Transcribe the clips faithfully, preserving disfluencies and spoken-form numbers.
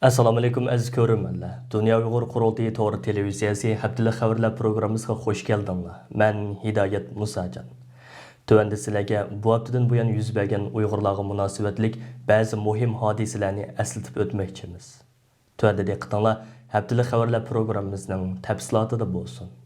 ئەسسالامۇئەلەيكۇم، ئەزىز كۆرۈرمەنلەر! دۇنيا ئۇيغۇر قۇرۇلتىيى تور تېلېۋىزىيەسى ھەپتىلىك خەۋەرلەر پروگراممىسىغا خۇش كەلدىڭلار. مەن ھىدايەت مۇساجان. تۆۋەندە سىلەرگە بۇ ھەپتىدىن بۇيان يۈز بەرگەن ئۇيغۇرلارغا مۇناسىۋەتلىك بەزى مۇھىم ھادىسىلەرنى ئەسلىتىپ ئۆتمەكچىمىز. تۆۋەندە دىققىتىڭلار ھەپتىلىك خەۋەرلەر پروگراممىمىزنىڭ تەپسىلاتىدا بولسۇن.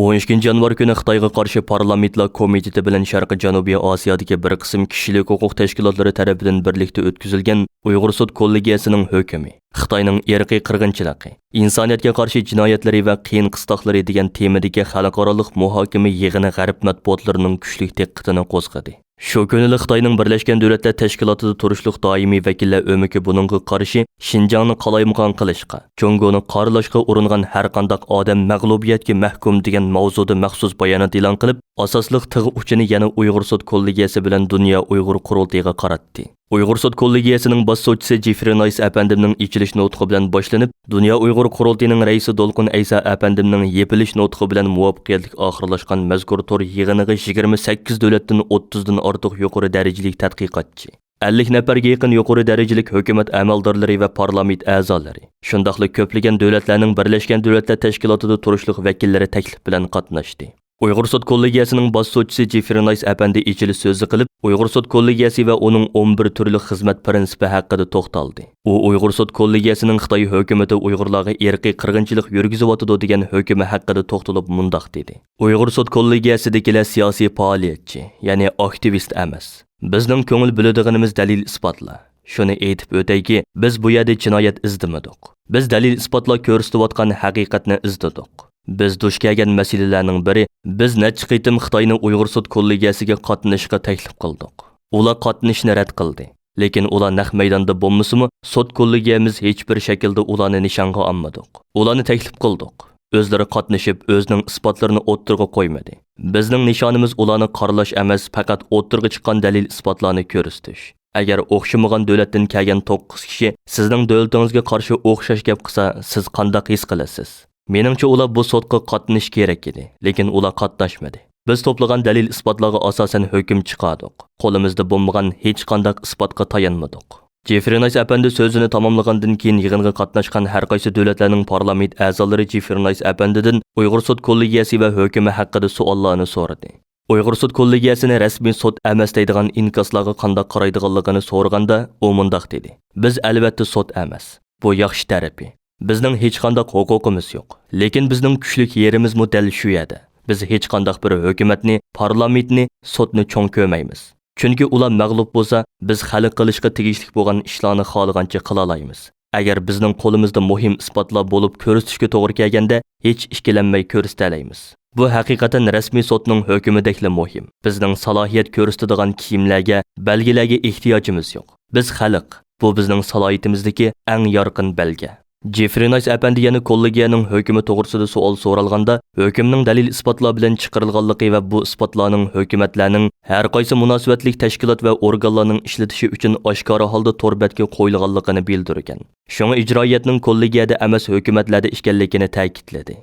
ئون ئىككىنچى يانۋار كۈنى خىتايغا قارشى پارلامېنتلار كومىتېتى بىلەن شەرقىي جەنۇبىي ئاسىيادىكى بىر قىسىم كىشىلىك ھوقۇق تەشكىلاتلىرى تەرىپىدىن بىرلىكتە ئۆتكۈزۈلگەن ئۇيغۇر سوت كوللېگىيەسىنىڭ ھۆكۈمى، خىتاينىڭ ئىرقىي قىرغىنچىلىقى، ئىنسانىيەتكە قارشى جىنايەتلىرى ۋە قىيىن قىستاقلىرى دېگەن تېمىدىكى خەلقئارالىق مۇھاكىمە يىغىنى غەرب مەتبۇئاتلىرىنىڭ كۈچلۈك دىققىتىنى قوزغىدى. شۇ كۈنىلا خىتاينىڭ بىرلەشكەن دۆلەتلەر تەشكىلاتىدا تۇرۇشلۇق دائىمىي ۋەكىللەر ئۆمىكى بۇنىڭغا قارشى شىنجاڭنى قالايمىقان قىلىشقا، جۇڭگونى قارىلاشقا ئۇرۇنغان ھەرقانداق ئادەم مەغلۇبىيەتكە مەھكۇم دېگەن ماۋزۇدا مەخسۇس بايانات ئېلان قىلىپ، ئاساسلىق تىغ ئۇچىنى يەنە ئۇيغۇر سوت كوللېگىيەسى بىلەن دۇنيا ئۇيغۇر قۇرۇلتىيىغا قاراتتى. ئۇيغۇر سوت كوللېگىيەسىنىڭ باش سوتچىسى جېفرى نايس ئەپەندىمنىڭ ئېچىلىش نۇتقى بىلەن باشلىنىپ، دۇنيا ئۇيغۇر قۇرۇلتىيىنىڭ رەئىسى دولقۇن ئەيسا ئەپەندىمنىڭ يېپىلىش نۇتقى بىلەن مۇۋەپپەقىيەتلىك ئاخىرلاشقان مەزكۇر تور يىغىنىغا يىگىرمە سەككىز دۆلەتتىن ئوتتۇزدىن ئارتۇق يۇقىرى دەرىجىلىك تەتقىقاتچى، ئەللىك نەپەرگە يېقىن يۇقىرى دەرىجىلىك ھۆكۈمەت ئەمەلدارلىرى ۋە پارلامېنت ئەزالىرى، شۇنداقلا كۆپلىگەن دۆلەتلەرنىڭ بىرلەشكەن دۆلەتلەر تەشكىلاتىدا تۇرۇشلۇق ۋەكىللىرى تەكلىپ بىلەن قاتناشتى. ئۇيغۇر سوت كوللېگىيەسىنىڭ باش سوتچىسى جېفرى نايس ئەپەندى ئېچىلىش سۆزى قىلىپ، ئۇيغۇر سوت كوللېگىيەسى ۋە ئۇنىڭ ئون بىر تۈرلۈك خىزمەت پىرىنسىپى ھەققىدە توختالدى. ئۇ ئۇيغۇر سوت كوللېگىيەسىنىڭ خىتاي ھۆكۈمىتى ئۇيغۇرلارغا ئىرقىي قىرغىنچىلىق يۈرگۈزۈۋاتىدۇ دېگەن ھۆكۈمى ھەققىدە توختىلىپ مۇنداق دېدى: ئۇيغۇر سوت كوللېگىيەسىدىكىلەر سىياسىي پائالىيەتچى، يەنى ئاكتىۋىست ئەمەس. بىزنىڭ كۆڭۈل بۆلىدىغىنىمىز دەلىل-ئىسپاتلار. شۇنى ئېيتىپ ئۆتەيكى، بىز بۇ يەردە جىنايەت ئىزدىمىدۇق. بىز دەلىل-ئىسپاتلار كۆرسىتىۋاتقان ھەقىقەتنى ئىزدىدۇق. بىز دۇچ كەلگەن مەسىلىلەرنىڭ بىرى، بىز نەچچە قېتىم خىتاينى ئۇيغۇر سوت كوللېگىيەسىگە قاتنىشىشقا تەكلىپ قىلدۇق. ئۇلار قاتنىشىشنى رەت قىلدى. لېكىن ئۇلار نەق مەيداندا بولمىسىمۇ، سوت كوللېگىيەمىز ھېچبىر شەكىلدە ئۇلارنى نىشانغا ئالمىدۇق. ئۇلارنى تەكلىپ قىلدۇق. ئۆزلىرى قاتنىشىپ، ئۆزىنىڭ ئىسپاتلىرىنى ئوتتۇرىغا قويمىدى. بىزنىڭ نىشانىمىز ئۇلارنى قارىلاش ئەمەس، پەقەت ئوتتۇرىغا چىققان دەلىل-ئىسپاتلارنى كۆرسىتىش. ئەگەر ئوخشىمىغان دۆلەتتىن كەلگەن توققۇز كىشى سىزنىڭ دۆلىتىڭىزگە قارشى ئوخشاش گەپ قىلسا، سىز قانداق ھېس قىلىسىز؟ مېنىڭچە، ئۇلار بۇ سوتقا قاتنىشىشى كېرەك ئىدى، لېكىن ئۇلار قاتناشمىدى. بىز توپلىغان دەلىل-ئىسپاتلارغا ئاساسەن ھۆكۈم چىقاردۇق. قولىمىزدا بولمىغان ھېچقانداق ئىسپاتقا تايانمىدۇق. جېفرى نايس ئەپەندى سۆزىنى تاماملىغاندىن كېيىن، يىغىنغا قاتناشقان ھەر قايسى دۆلەتلەرنىڭ پارلامېنت ئەزالىرى جېفرى نايس ئەپەندىدىن ئۇيغۇر سوت كوللېگىيەسى ۋە ھۆكۈمى ھەققىدە سوئاللارنى سورىدى. ئۇيغۇر سوت كوللېگىيەسىنى رەسمىي سوت ئەمەس دەيدىغان ئىنكاسلارغا قانداق قارايدىغانلىقىنى سورىغاندا، ئۇ مۇنداق دېدى: بىز، ئەلۋەتتە، سوت ئەمەس. بۇ ياخشى تەرىپى. بىزنىڭ ھېچقانداق ھوقۇقىمىز يوق. لېكىن بىزنىڭ كۈچلۈك يېرىمىزمۇ دەل شۇ يەردە. بىز ھېچقانداق بىر ھۆكۈمەتنى، پارلامېنتنى، سوتنى چوڭ كۆرمەيمىز. چۈنكى ئۇلار مەغلۇپ بولسا، بىز خەلق قىلىشقا تېگىشلىك بولغان ئىشلارنى خالىغانچە قىلالايمىز. ئەگەر بىزنىڭ قولىمىزدا مۇھىم ئىسپاتلار بولۇپ كۆرسىتىشكە توغرا كەلگەندە، ھېچ ئىككىلەنمەي كۆرسىتەلەيمىز. بۇ ھەقىقەتەن رەسمىي سوتنىڭ ھۆكمىدەكلا مۇھىم. بىزنىڭ سالاھىيەت كۆرسىتىدىغان كىيىملەرگە، بەلگىلەرگە ئېھتىياجىمىز يوق. بىز خەلق. بۇ بىزنىڭ سالاھىيىتىمىزدىكى ئەڭ يارقىن بەلگە. جېفرى نايس ئەپەندى يەنە كوللېگىيەنىڭ ھۆكمى توغرىسىدا سوئال سورالغاندا، ھۆكۈمنىڭ دەلىل-ئىسپاتلار بىلەن چىقىرىلغانلىقى ۋە بۇ ئىسپاتلارنىڭ ھۆكۈمەتلەرنىڭ ھەر قايسى مۇناسىۋەتلىك تەشكىلات ۋە ئورگانلارنىڭ ئىشلىتىشى ئۈچۈن ئاشكارا ھالدا تور بەتكە قويۇلغانلىقىنى بىلدۈرگەن. شۇڭا ئىجرائىيەتنىڭ كوللېگىيەدە ئەمەس، ھۆكۈمەتلەردە ئىكەنلىكىنى تەكىتلىدى.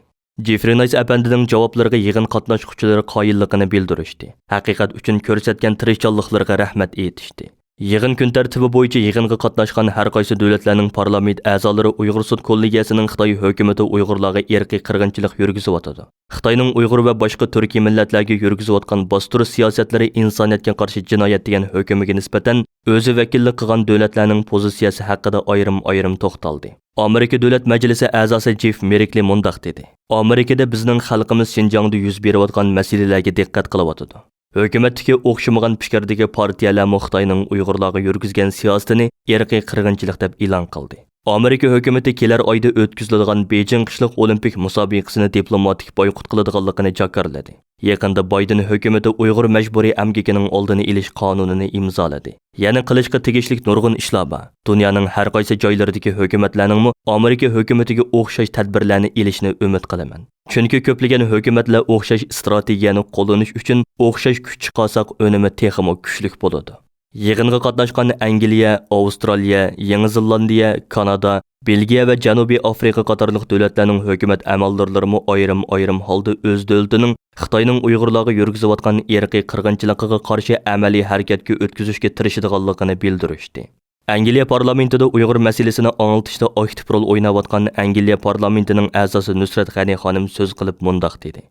جېفرى نايس ئەپەندىنىڭ جاۋابلىرىغا يىغىن قاتناشقۇچىلىرى قايىللىقىنى بىلدۈرۈشتى. ھەقىقەت ئۈچۈن كۆرسەتكەن تىرىشچانلىقلىرىغا رەھمەت ئېيتىشتى. يىغىن كۈن تەرتىپى بويىچە يىغىنغا قاتناشقان ھەر قايسى دۆلەتلەرنىڭ پارلامېنت ئەزالىرى ئۇيغۇر سوت كوللېگىيەسىنىڭ خىتاي ھۆكۈمىتى ئۇيغۇرلارغا ئىرقىي قىرغىنچىلىق يۈرگۈزۈۋاتىدۇ، خىتاينىڭ ئۇيغۇر ۋە باشقا تۈركىي مىللەتلەرگە يۈرگۈزۈۋاتقان باستۇرۇش سىياسەتلىرى ئىنسانىيەتكە قارشى جىنايەت دېگەن ھۆكۈمىگە نىسبەتەن ئۆزى ۋەكىللىك قىلغان دۆلەتلەرنىڭ پوزىتسىيەسى ھەققىدە ئايرىم-ئايرىم توختالدى. ئامېرىكا دۆلەت مەجلىسى ئەزاسى جېف مېركلى مۇنداق دېدى: ئامېرىكىدا بىزنىڭ خەلقىمىز شىنجاڭدا يۈز بېرىۋاتقان مەسىلىلەرگە دىققەت قىلىۋاتىدۇ. ھۆكۈمەتتىكى ئوخشىمىغان پىكىردىكى پارتىيەلەرمۇ خىتاينىڭ ئۇيغۇرلارغا يۈرگۈزگەن سىياسىتىنى ئىرقىي قىرغىنچىلىق دەپ ئېلان قىلدى. ئامېرىكا ھۆكۈمىتى كېلەر ئايدا ئۆتكۈزۈلىدىغان بېيجىڭ قىشلىق ئولىمپىك مۇسابىقىسىنى دىپلوماتىك بايقۇت قىلىدىغانلىقىنى جاكارلىدى. يېقىندا بايدېن ھۆكۈمىتى ئۇيغۇر مەجبۇرىي ئەمگىكىنىڭ ئالدىنى ئېلىش قانۇنىنى ئىمزالىدى. يەنە قىلىشقا تېگىشلىك نۇرغۇن ئىشلار بار. دۇنيانىڭ ھەر قايسى جايلىرىدىكى ھۆكۈمەتلەرنىڭمۇ ئامېرىكا ھۆكۈمىتىگە ئوخشاش تەدبىرلەرنى ئېلىشىنى ئۈمىد قىلىمەن. چۈنكى كۆپلىگەن ھۆكۈمەتلەر ئوخشاش ئىستراتېگىيەنى قوللىنىش ئۈچۈن ئوخشاش كۈچ چىقارساق، ئۈنۈمى تېخىمۇ كۈچلۈك بولىدۇ. يىغىنغا قاتناشقان ئەنگلىيە، ئاۋسترالىيە، يېڭى زېلاندىيە، كانادا، بېلگىيە ۋە جەنۇبىي ئافرىقا قاتارلىق دۆلەتلەرنىڭ ھۆكۈمەت ئەمەلدارلىرىمۇ ئايرىم-ئايرىم ھالدا ئۆز دۆلىتىنىڭ خىتاينىڭ ئۇيغۇرلارغا يۈرگۈزۈۋاتقان ئىرقىي قىرغىنچىلىقىغا قارشى ئەمەلىي ھەرىكەتكە ئۆتكۈزۈشكە تىرىشىدىغانلىقىنى بىلدۈرۈشتى. ئەنگلىيە پارلامېنتىدا ئۇيغۇر مەسىلىسىنى ئاڭلىتىشتا ئاكتىپ رول ئويناۋاتقان ئەنگلىيە پارلامېنتىنىڭ ئەزاسى نۇسرەت غەنى خانىم سۆز قىلىپ مۇنداق دېدى: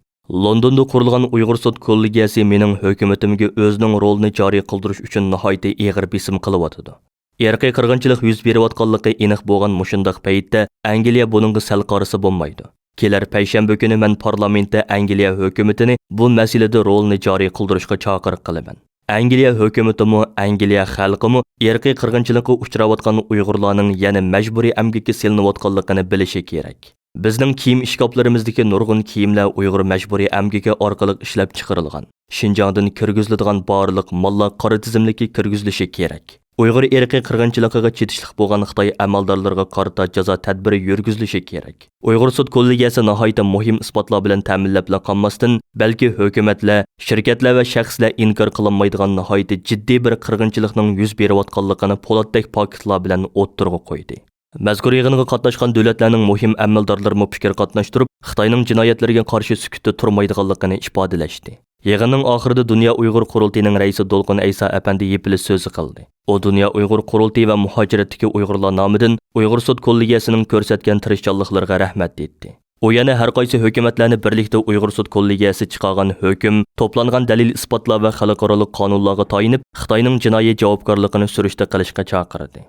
لوندوندا قۇرۇلغان ئۇيغۇر سوت كوللېگىيەسى مېنىڭ ھۆكۈمىتىمگە ئۆزىنىڭ رولىنى جارى قىلدۇرۇش ئۈچۈن ناھايىتى ئېغىر بېسىم قىلىۋاتىدۇ. ئىرقىي قىرغىنچىلىق يۈز بېرىۋاتقانلىقى ئېنىق بولغان مۇشۇنداق پەيتتە ئەنگلىيە بۇنىڭغا سەل قارىسا بولمايدۇ. كېلەر پەيشەنبە كۈنى مەن پارلامېنتتا ئەنگلىيە ھۆكۈمىتىنى بۇ مەسىلىدە رولىنى جارى قىلدۇرۇشقا چاقىرىق قىلىمەن. ئەنگلىيە ھۆكۈمىتىمۇ، ئەنگلىيە خەلقىمۇ ئىرقىي قىرغىنچىلىققا ئۇچراۋاتقان ئۇيغۇرلارنىڭ يەنە مەجبۇرىي ئەمگەككە سېلىنىۋاتقانلىقىنى بىلىشى كېرەك. بىزنىڭ كىيىم ئىشكاپلىرىمىزدىكى نۇرغۇن كىيىملەر ئۇيغۇر مەجبۇرىي ئەمگىكى ئارقىلىق ئىشلەپچىقىرىلغان. شىنجاڭدىن كىرگۈزۈلىدىغان بارلىق ماللار قارا تىزىملىككە كىرگۈزۈلۈشى كېرەك. ئۇيغۇر ئىرقىي قىرغىنچىلىقىغا چېتىشلىق بولغان خىتاي ئەمەلدارلىرىغا قارىتا جازا تەدبىرى يۈرگۈزۈلۈشى كېرەك. ئۇيغۇر سوت كوللېگىيەسى ناھايىتى مۇھىم ئىسپاتلار بىلەن تەمىنلەپلا قالماستىن، بەلكى ھۆكۈمەتلەر، شىركەتلەر ۋە شەخسلەر ئىنكار قىلالمايدىغان ناھايىتى جىددىي بىر قىرغىنچىلىقنىڭ يۈز بېرىۋاتقانلىقىنى پولاتتەك پاكىتلار بىلەن ئوتتۇرىغا قويدى. مەزكۇر يىغىنغا قاتناشقان دۆلەتلەرنىڭ مۇھىم ئەمەلدارلىرىمۇ پىكىر قاتناشتۇرۇپ، خىتاينىڭ جىنايەتلىرىگە قارشى سۈكۈتتە تۇرمايدىغانلىقىنى ئىپادىلەشتى. يىغىننىڭ ئاخىرىدا دۇنيا ئۇيغۇر قۇرۇلتىيىنىڭ رەئىسى دولقۇن ئەيسا ئەپەندى يېپىلىش سۆزى قىلدى. ئۇ دۇنيا ئۇيغۇر قۇرۇلتىيى ۋە مۇھاجىرەتتىكى ئۇيغۇرلار نامىدىن ئۇيغۇر سوت كوللېگىيەسىنىڭ كۆرسەتكەن تىرىشچانلىقلىرىغا رەھمەت ئېيتتى. ئۇ يەنە ھەر قايسى ھۆكۈمەتلەرنى بىرلىكتە ئۇيغۇر سوت كوللېگىيەسى چىقارغان ھۆكۈم، توپلانغان دەلىل-ئىسپاتلار ۋە خەلقئارالىق قانۇنلارغا تايىنىپ، خىتاينىڭ جىنايى جاۋابكارلىقىنى سۈرۈشتە قىلىشقا چاقىردى.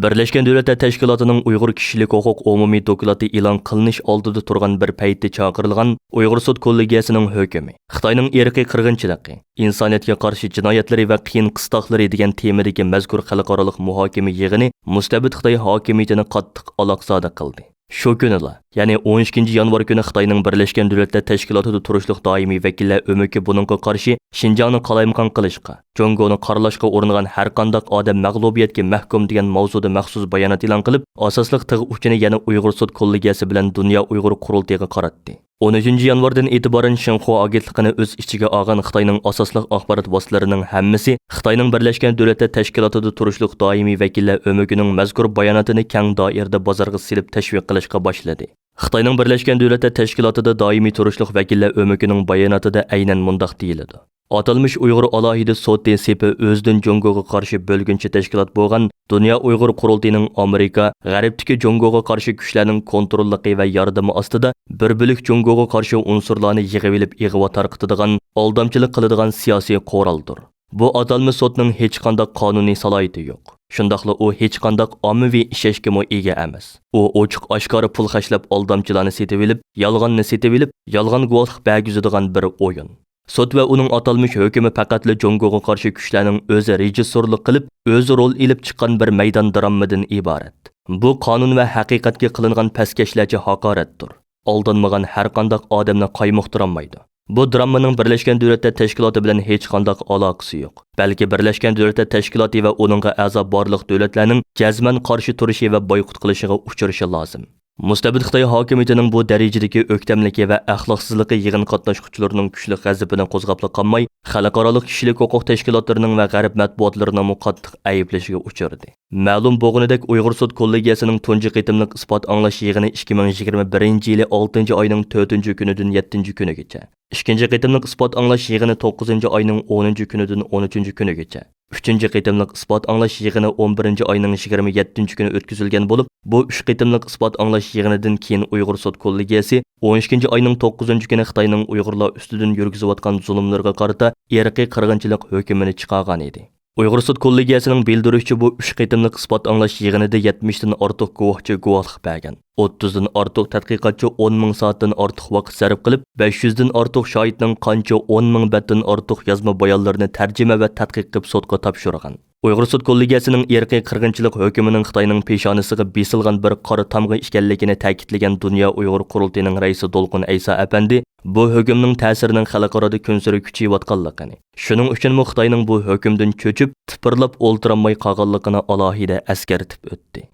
بىرلەشكەن دۆلەتلەر تەشكىلاتىنىڭ ئۇيغۇر كىشىلىك ھوقۇق ئومۇمىي دوكلاتى ئېلان قىلىنىش ئالدىدا تۇرغان بىر پەيتتە چاقىرىلغان ئۇيغۇر سوت كوللېگىيەسىنىڭ ھۆكۈمى، خىتاينىڭ ئىرقىي قىرغىنچىلىقى، ئىنسانىيەتكە قارشى جىنايەتلىرى ۋە قىيىن قىستاقلىرى دېگەن تېمىدىكى مەزكۇر خەلقئارالىق مۇھاكىمە يىغىنى مۇستەبىت خىتاي ھاكىمىيىتىنى قاتتىق ئالاقزادە قىلدى. شۇ كۈنىلا، يەنى ئون ئىككىنچى يانۋار كۈنى خىتاينىڭ بىرلەشكەن دۆلەتلەر تەشكىلاتىدا تۇرۇشلۇق دائىمىي ۋەكىللەر ئۆمىكى بۇنىڭغا قارشى شىنجاڭنى قالايمىقان قىلىشقا، جۇڭگونى قارىلاشقا ئۇرۇنغان ھەرقانداق ئادەم مەغلۇبىيەتكە مەھكۇم دېگەن ماۋزۇدا مەخسۇس بايانات ئېلان قىلىپ، ئاساسلىق تىغ ئۇچىنى يەنە ئۇيغۇر سوت كوللېگىيەسى بىلەن دۇنيا ئۇيغۇر قۇرۇلتىيىغا قاراتتى. ئون ئۈچىنچى يانۋاردىن ئېتىبارەن شىنخۇا ئاگېنتلىقىنى ئۆز ئىچىگە ئالغان خىتاينىڭ ئاساسلىق ئاخبارات ۋاسىتىلىرىنىڭ ھەممىسى خىتاينىڭ بىرلەشكەن دۆلەتلەر تەشكىلاتىدا تۇرۇشلۇق دائىمىي ۋەكىللەر ئۆمىكىنىڭ مەزكۇر باياناتىنى كەڭ دائىرىدە بازارغا سېلىپ تەشۋىق قىلىشقا باشلىدى. خىتاينىڭ بىرلەشكەن دۆلەتلەر تەشكىلاتىدا دائىمىي تۇرۇشلۇق ۋەكىللەر ئۆمىكىنىڭ باياناتىدا ئەينەن مۇنداق دېيىلىدۇ: ئاتالمىش ئۇيغۇر ئالاھىدە سوتى سېپى ئۆزىدىن جۇڭگوغا قارشى بۆلگۈنچى تەشكىلات بولغان دۇنيا ئۇيغۇر قۇرۇلتىيىنىڭ ئامېرىكا، غەربتىكى جۇڭگوغا قارشى كۈچلەرنىڭ كونتروللۇقى ۋە ياردىمى ئاستىدا بىر بۆلەك جۇڭگوغا قارشى ئۇنسۇرلارنى يىغىۋېلىپ ئىغۋا تارقىتىدىغان، ئالدامچىلىق قىلىدىغان سىياسىي قورالدۇر. بۇ ئاتالمىش سوتنىڭ ھېچقانداق قانۇنىي سالاھىيىتى يوق. شۇنداقلا ئۇ ھېچقانداق ئاممىۋى ئىشەنچكىمۇ ئىگە ئەمەس. ئۇ ئوچۇق ئاشكارا پۇل خەجلەپ ئالدامچىلارنى سېتىۋېلىپ، يالغاننى سېتىۋېلىپ، يالغان گۇۋاھلىق بەرگۈزىدىغان بىر ئويۇن. سوت ۋە ئۇنىڭ ئاتالمىش ھۆكۈمى پەقەتلا جۇڭگوغا قارشى كۈچلەرنىڭ ئۆزى رېژىسسورلۇق قىلىپ، ئۆزى رول ئېلىپ چىققان بىر مەيدان دراممىدىن ئىبارەت. بۇ قانۇن ۋە ھەقىقەتكە قىلىنغان پەسكەشلەرچە ھاقارەتتۇر. ئالدانمىغان ھەرقانداق ئادەمنى قايمۇقتۇرالمايدۇ. بۇ دراممىنىڭ بىرلەشكەن دۆلەتلەر تەشكىلاتى بىلەن ھېچقانداق ئالاقىسى يوق. بەلكى بىرلەشكەن دۆلەتلەر تەشكىلاتى ۋە ئۇنىڭغا ئەزا بارلىق دۆلەتلەرنىڭ جەزمەن قارشى تۇرۇشى ۋە بايقۇت قىلىشىغا ئۇچرىشى لازىم. مۇستەبىت خىتاي ھاكىمىيىتىنىڭ بۇ دەرىجىدىكى ئۆكتەملىكى ۋە ئەخلاقسىزلىقى يىغىن قاتناشقۇچىلىرىنىڭ كۈچلۈك غەزىپىنى قوزغاپلا قالماي، خەلقئارالىق كىشىلىك ھوقۇق تەشكىلاتلىرىنىڭ ۋە غەرب مەتبۇئاتلىرىنىڭمۇ قاتتىق ئەيىبلىشىگە ئۇچرىدى. مەلۇم بولغىنىدەك، ئۇيغۇر سوت كوللېگىيەسىنىڭ تۇنجى قېتىملىق ئىسپات ئاڭلاش يىغىنى ئىككى مىڭ يىگىرمە بىرىنچى يىلى ئالتىنچى ئاينىڭ تۆتىنچى كۈنىدىن يەتتىنچى كۈنىگىچە، ئىككىنچى قېتىملىق ئىسپات ئاڭلاش يىغىنى توققۇزىنچى ئاينىڭ ئونىنچى كۈنىدىن ئون ئۈچىنچى كۈنىگىچە، ئۈچىنچى قېتىملىق ئىسپات ئاڭلاش يىغىنى ئون بىرىنچى ئاينىڭ يىگىرمە يەتتىنچى كۈنى ئۆتكۈزۈلگەن بولۇپ، بۇ ئۈچ قېتىملىق ئىسپات ئاڭلاش يىغىنىدىن كېيىن ئۇيغۇر سوت كوللېگىيەسى ئون ئىككىنچى ئاينىڭ توققۇزىنچى كۈنى خىتاينىڭ ئۇيغۇرلار ئۈستىدىن يۈرگۈزۈۋاتقان زۇلۇملىرىغا قارىتا ئىرقىي قىرغىنچىلىق ھۆكۈمىنى چىقارغان ئىدى. ئۇيغۇر سوت كوللېگىيەسىنىڭ بىلدۈرۈشىچە، بۇ ئۈچ قېتىملىق ئىسپات ئاڭلاش يىغىنىدا يەتمىشتىن ئارتۇق گۇۋاھچى گۇۋاھلىق بەرگەن. ئوتتۇزدىن ئارتۇق تەتقىقاتچى ئون مىڭ سائەتتىن ئارتۇق ۋاقىت سەرپ قىلىپ، بەش يۈزدىن ئارتۇق شاھىتنىڭ قانچە ئون مىڭ بەتتىن ئارتۇق يازما بايانلىرىنى تەرجىمە ۋە تەتقىق قىلىپ سوتقا تاپشۇرغان. ئۇيغۇر سوت كوللېگىيەسىنىڭ ئىرقىي قىرغىنچىلىق ھۆكۈمىنىڭ خىتاينىڭ پېشانىسىغا بېسىلغان بىر قارا تامغا ئىكەنلىكىنى تەكىتلىگەن دۇنيا ئۇيغۇر قۇرۇلتىيىنىڭ رەئىسى دولقۇن ئەيسا ئەپەندى بۇ ھۆكۈمنىڭ تەسىرىنىڭ خەلقئارادا كۈنسېرى كۈچىيىۋاتقانلىقىنى، شۇنىڭ ئۈچۈنمۇ خىتاينىڭ بۇ ھۆكۈمدىن چۆچۈپ، تىپىرلاپ ئولتۇرالماي قالغانلىقىنى ئالاھىدە ئەسكەرتىپ ئۆتتى.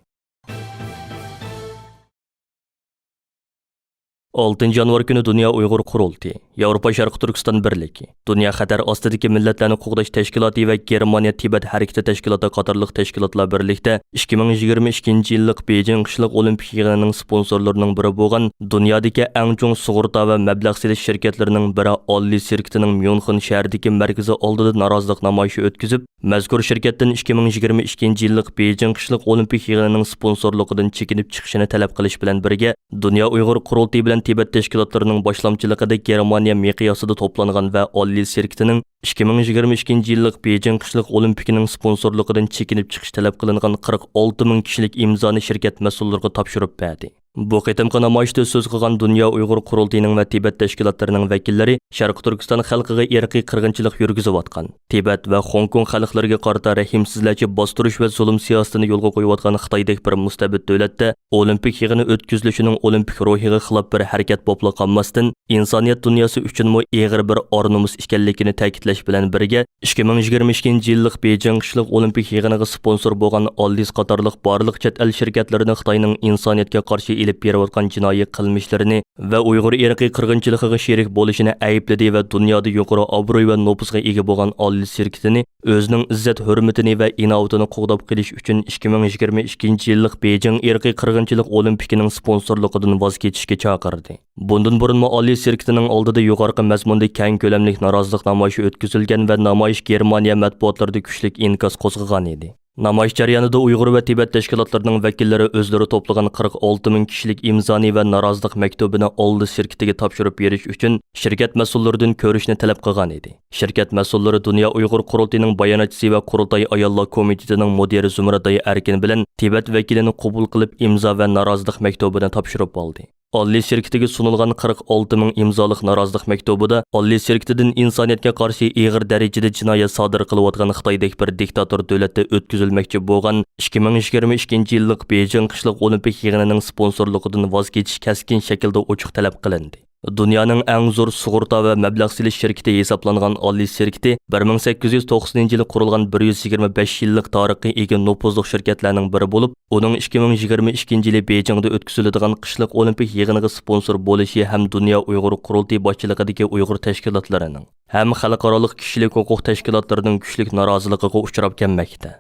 ئالتىنچى يانۋار كۈنى دۇنيا ئۇيغۇر قۇرۇلتىيى، ياۋروپا شەرقىي تۈركىستان بىرلىكى، دۇنيا خەتەر ئاستىدىكى مىللەتلەرنى قوغداش تەشكىلاتى ۋە گېرمانىيە تىبەت ھەرىكىتى تەشكىلاتى قاتارلىق تەشكىلاتلار بىرلىكتە ئىككى مىڭ يىگىرمە ئىككىنچى يىللىق بېيجىڭ قىشلىق ئولىمپىك يىغىنىنىڭ سپونسورلىرىنىڭ بىرى بولغان دۇنيادىكى ئەڭ چوڭ سۇغۇرتا ۋە مەبلەغ سېلىش شىركەتلىرىنىڭ بىرى ئاللى سىركىتىنىڭ ميۇنخېن شەھىرىدىكى مەركىزى ئالدىدا نارازىلىق نامايىشى ئۆتكۈزۈپ، مەزكۇر شىركەتتىن ئىككى مىڭ يىگىرمە ئىككىنچى يىللىق بېيجىڭ قىشلىق ئولىمپىك يىغىنىنىڭ سپونسورلۇقىدىن چېكىنىپ چىقىشىنى تەلەپ قىلىش بىلەن بىرگە، دۇنيا ئۇيغۇر قۇرۇلتىيى بىلەن تىبەت تەشكىلاتلىرىنىڭ باشلامچىلىقىدا گېرمانىيە مىقياسىدا توپلانغان ۋە ئاللى سىركىتىنىڭ ئىككى مىڭ يىگىرمە ئىككىنچى يىللىق بېيجىڭ قىشلىق ئولىمپىكىنىڭ سپونسورلۇقىدىن چېكىنىپ چىقىش تەلەپ قىلىنغان قىرىق ئالتە مىڭ كىشىلىك ئىمزانى شىركەت مەسئۇللىرىغا تاپشۇرۇپ بەردى. بۇ قېتىمقى نامايىشتا سۆز قىلغان دۇنيا ئۇيغۇر قۇرۇلتىيىنىڭ ۋە تىبەت تەشكىلاتلىرىنىڭ ۋەكىللىرى شەرقىي تۈركىستان خەلقىگە ئىرقىي قىرغىنچىلىق يۈرگۈزۈۋاتقان، تىبەت ۋە خوڭكوڭ خەلقلىرىگە قارىتا رەھىمسىزلەرچە باستۇرۇش ۋە زۇلۇم سىياسىتىنى يولغا قويۇۋاتقان خىتايدەك بىر مۇستەبىت دۆلەتتە ئولىمپىك يىغىنى ئۆتكۈزۈلۈشىنىڭ ئولىمپىك روھىغا خىلاپ بىر ھەرىكەت بولۇپلا قالماستىن، ئىنسانىيەت دۇنياسى ئۈچۈنمۇ ئېغىر بىر ئار-نومۇس ئىكەنلىكىنى تەكىتلەش بىلەن بىرگە، ئىككى مىڭ يىگىرمە ئىككىنچى يىللىق بېيجىڭ قىشلىق ئولىمپىك يىغىنىغا سپونسور بولغان ئاللىس قاتارلىق بارلىق چەت ئەل شىركەتلىرىنى خىتاينىڭ ئىنسانىيەتكە قارشى ئېلىپ بېرىۋاتقان جىنايى قىلمىشلىرىنى ۋە ئۇيغۇر ئىرقىي قىرغىنچىلىقىغا شېرىك بولۇشىنى ئەيىبلىدى ۋە دۇنيادا يۇقىرى ئابرۇي ۋە نوپۇسقا ئىگە بولغان ئاللىس شىركىتىنى ئۆزىنىڭ ئىززەت-ھۆرمىتىنى ۋە ئىناۋىتىنى قوغداپ قېلىش ئۈچۈن ئىككى مىڭ يىگىرمە ئىككىنچى يىللىق بېيجىڭ ئىرقىي قىرغىنچىلىق ئولىمپىكىنىڭ سپونسورلۇقىدىن ۋاز كېچىشكە چاقىردى. بۇندىن بۇرۇنمۇ ئاللىس شىركىتىنىڭ ئالدىدا يۇقىرىقى مەزمۇندا كەڭ كۆلەملىك نارازىلىق نامايىشى ئۆتكۈزۈلگەن ۋە نامايىش گېرمانىيە مەتبۇئاتلىرىدا كۈچلۈك ئىنكاس قوزغىغان ئىدى. نامايىش جەريانىدا ئۇيغۇر ۋە تىبەت تەشكىلاتلىرىنىڭ ۋەكىللىرى ئۆزلىرى توپلىغان قىرىق ئالتە مىڭ كىشىلىك ئىمزانى ۋە نارازىلىق مەكتۇبىنى ئاللىس شىركىتىگە تاپشۇرۇپ بېرىش ئۈچۈن شىركەت مەسئۇللىرىدىن كۆرۈشنى تەلەپ قىلغان ئىدى. شىركەت مەسئۇللىرى دۇنيا ئۇيغۇر قۇرۇلتىيىنىڭ باياناتچىسى ۋە قۇرۇلتاي ئاياللار كومىتېتىنىڭ مۇدىرى زۇمرىداي ئەركىن بىلەن تىبەت ۋەكىلىنى قوبۇل قىلىپ، ئىمزا ۋە نارازىلىق مەكتۇبىنى تاپشۇرۇپ ئالدى. ئاللىس شىركىتىگە سۇنۇلغان قىرىق ئالتە مىڭ ئىمزالىق نارازىلىق مەكتۇبىدا ئاللىس شىركىتىدىن ئىنسانىيەتكە قارشى ئېغىر دەرىجىدە جىنايەت سادىر قىلىۋاتقان خىتايدەك بىر دىكتاتور دۆلەتتە ئۆتكۈزۈلمەكچى بولغان ئىككى مىڭ يىگىرمە ئىككىنچى يىللىق بېيجىڭ قىشلىق ئولىمپىك يىغىنىنىڭ سپونسورلۇقىدىن ۋاز كېچىش كەسكىن شەكىلدە ئوچۇق تەلەپ قىلىندى. دۇنيانىڭ ئەڭ زور سۇغۇرتا ۋە مەبلەغ سېلىش شىركىتى ھېسابلانغان ئاللىس شىركىتى بىر مىڭ سەككىز يۈز توقسىنىنچى يىلى قۇرۇلغان بىر يۈز يىگىرمە بەش يىللىق تارىخقا ئىگە نوپۇزلۇق شىركەتلەرنىڭ بىرى بولۇپ، ئۇنىڭ ئىككى مىڭ يىگىرمە ئىككىنچى يىلى بېيجىڭدا ئۆتكۈزۈلىدىغان قىشلىق ئولىمپىك يىغىنىغا سپونسور بولۇشى ھەم دۇنيا ئۇيغۇر قۇرۇلتىيى باشچىلىقىدىكى ئۇيغۇر تەشكىلاتلىرىنىڭ، ھەم خەلقئارالىق كىشىلىك ھوقۇق تەشكىلاتلىرىنىڭ كۈچلۈك نارازىلىقىغا ئۇچراپ كەلمەكتە.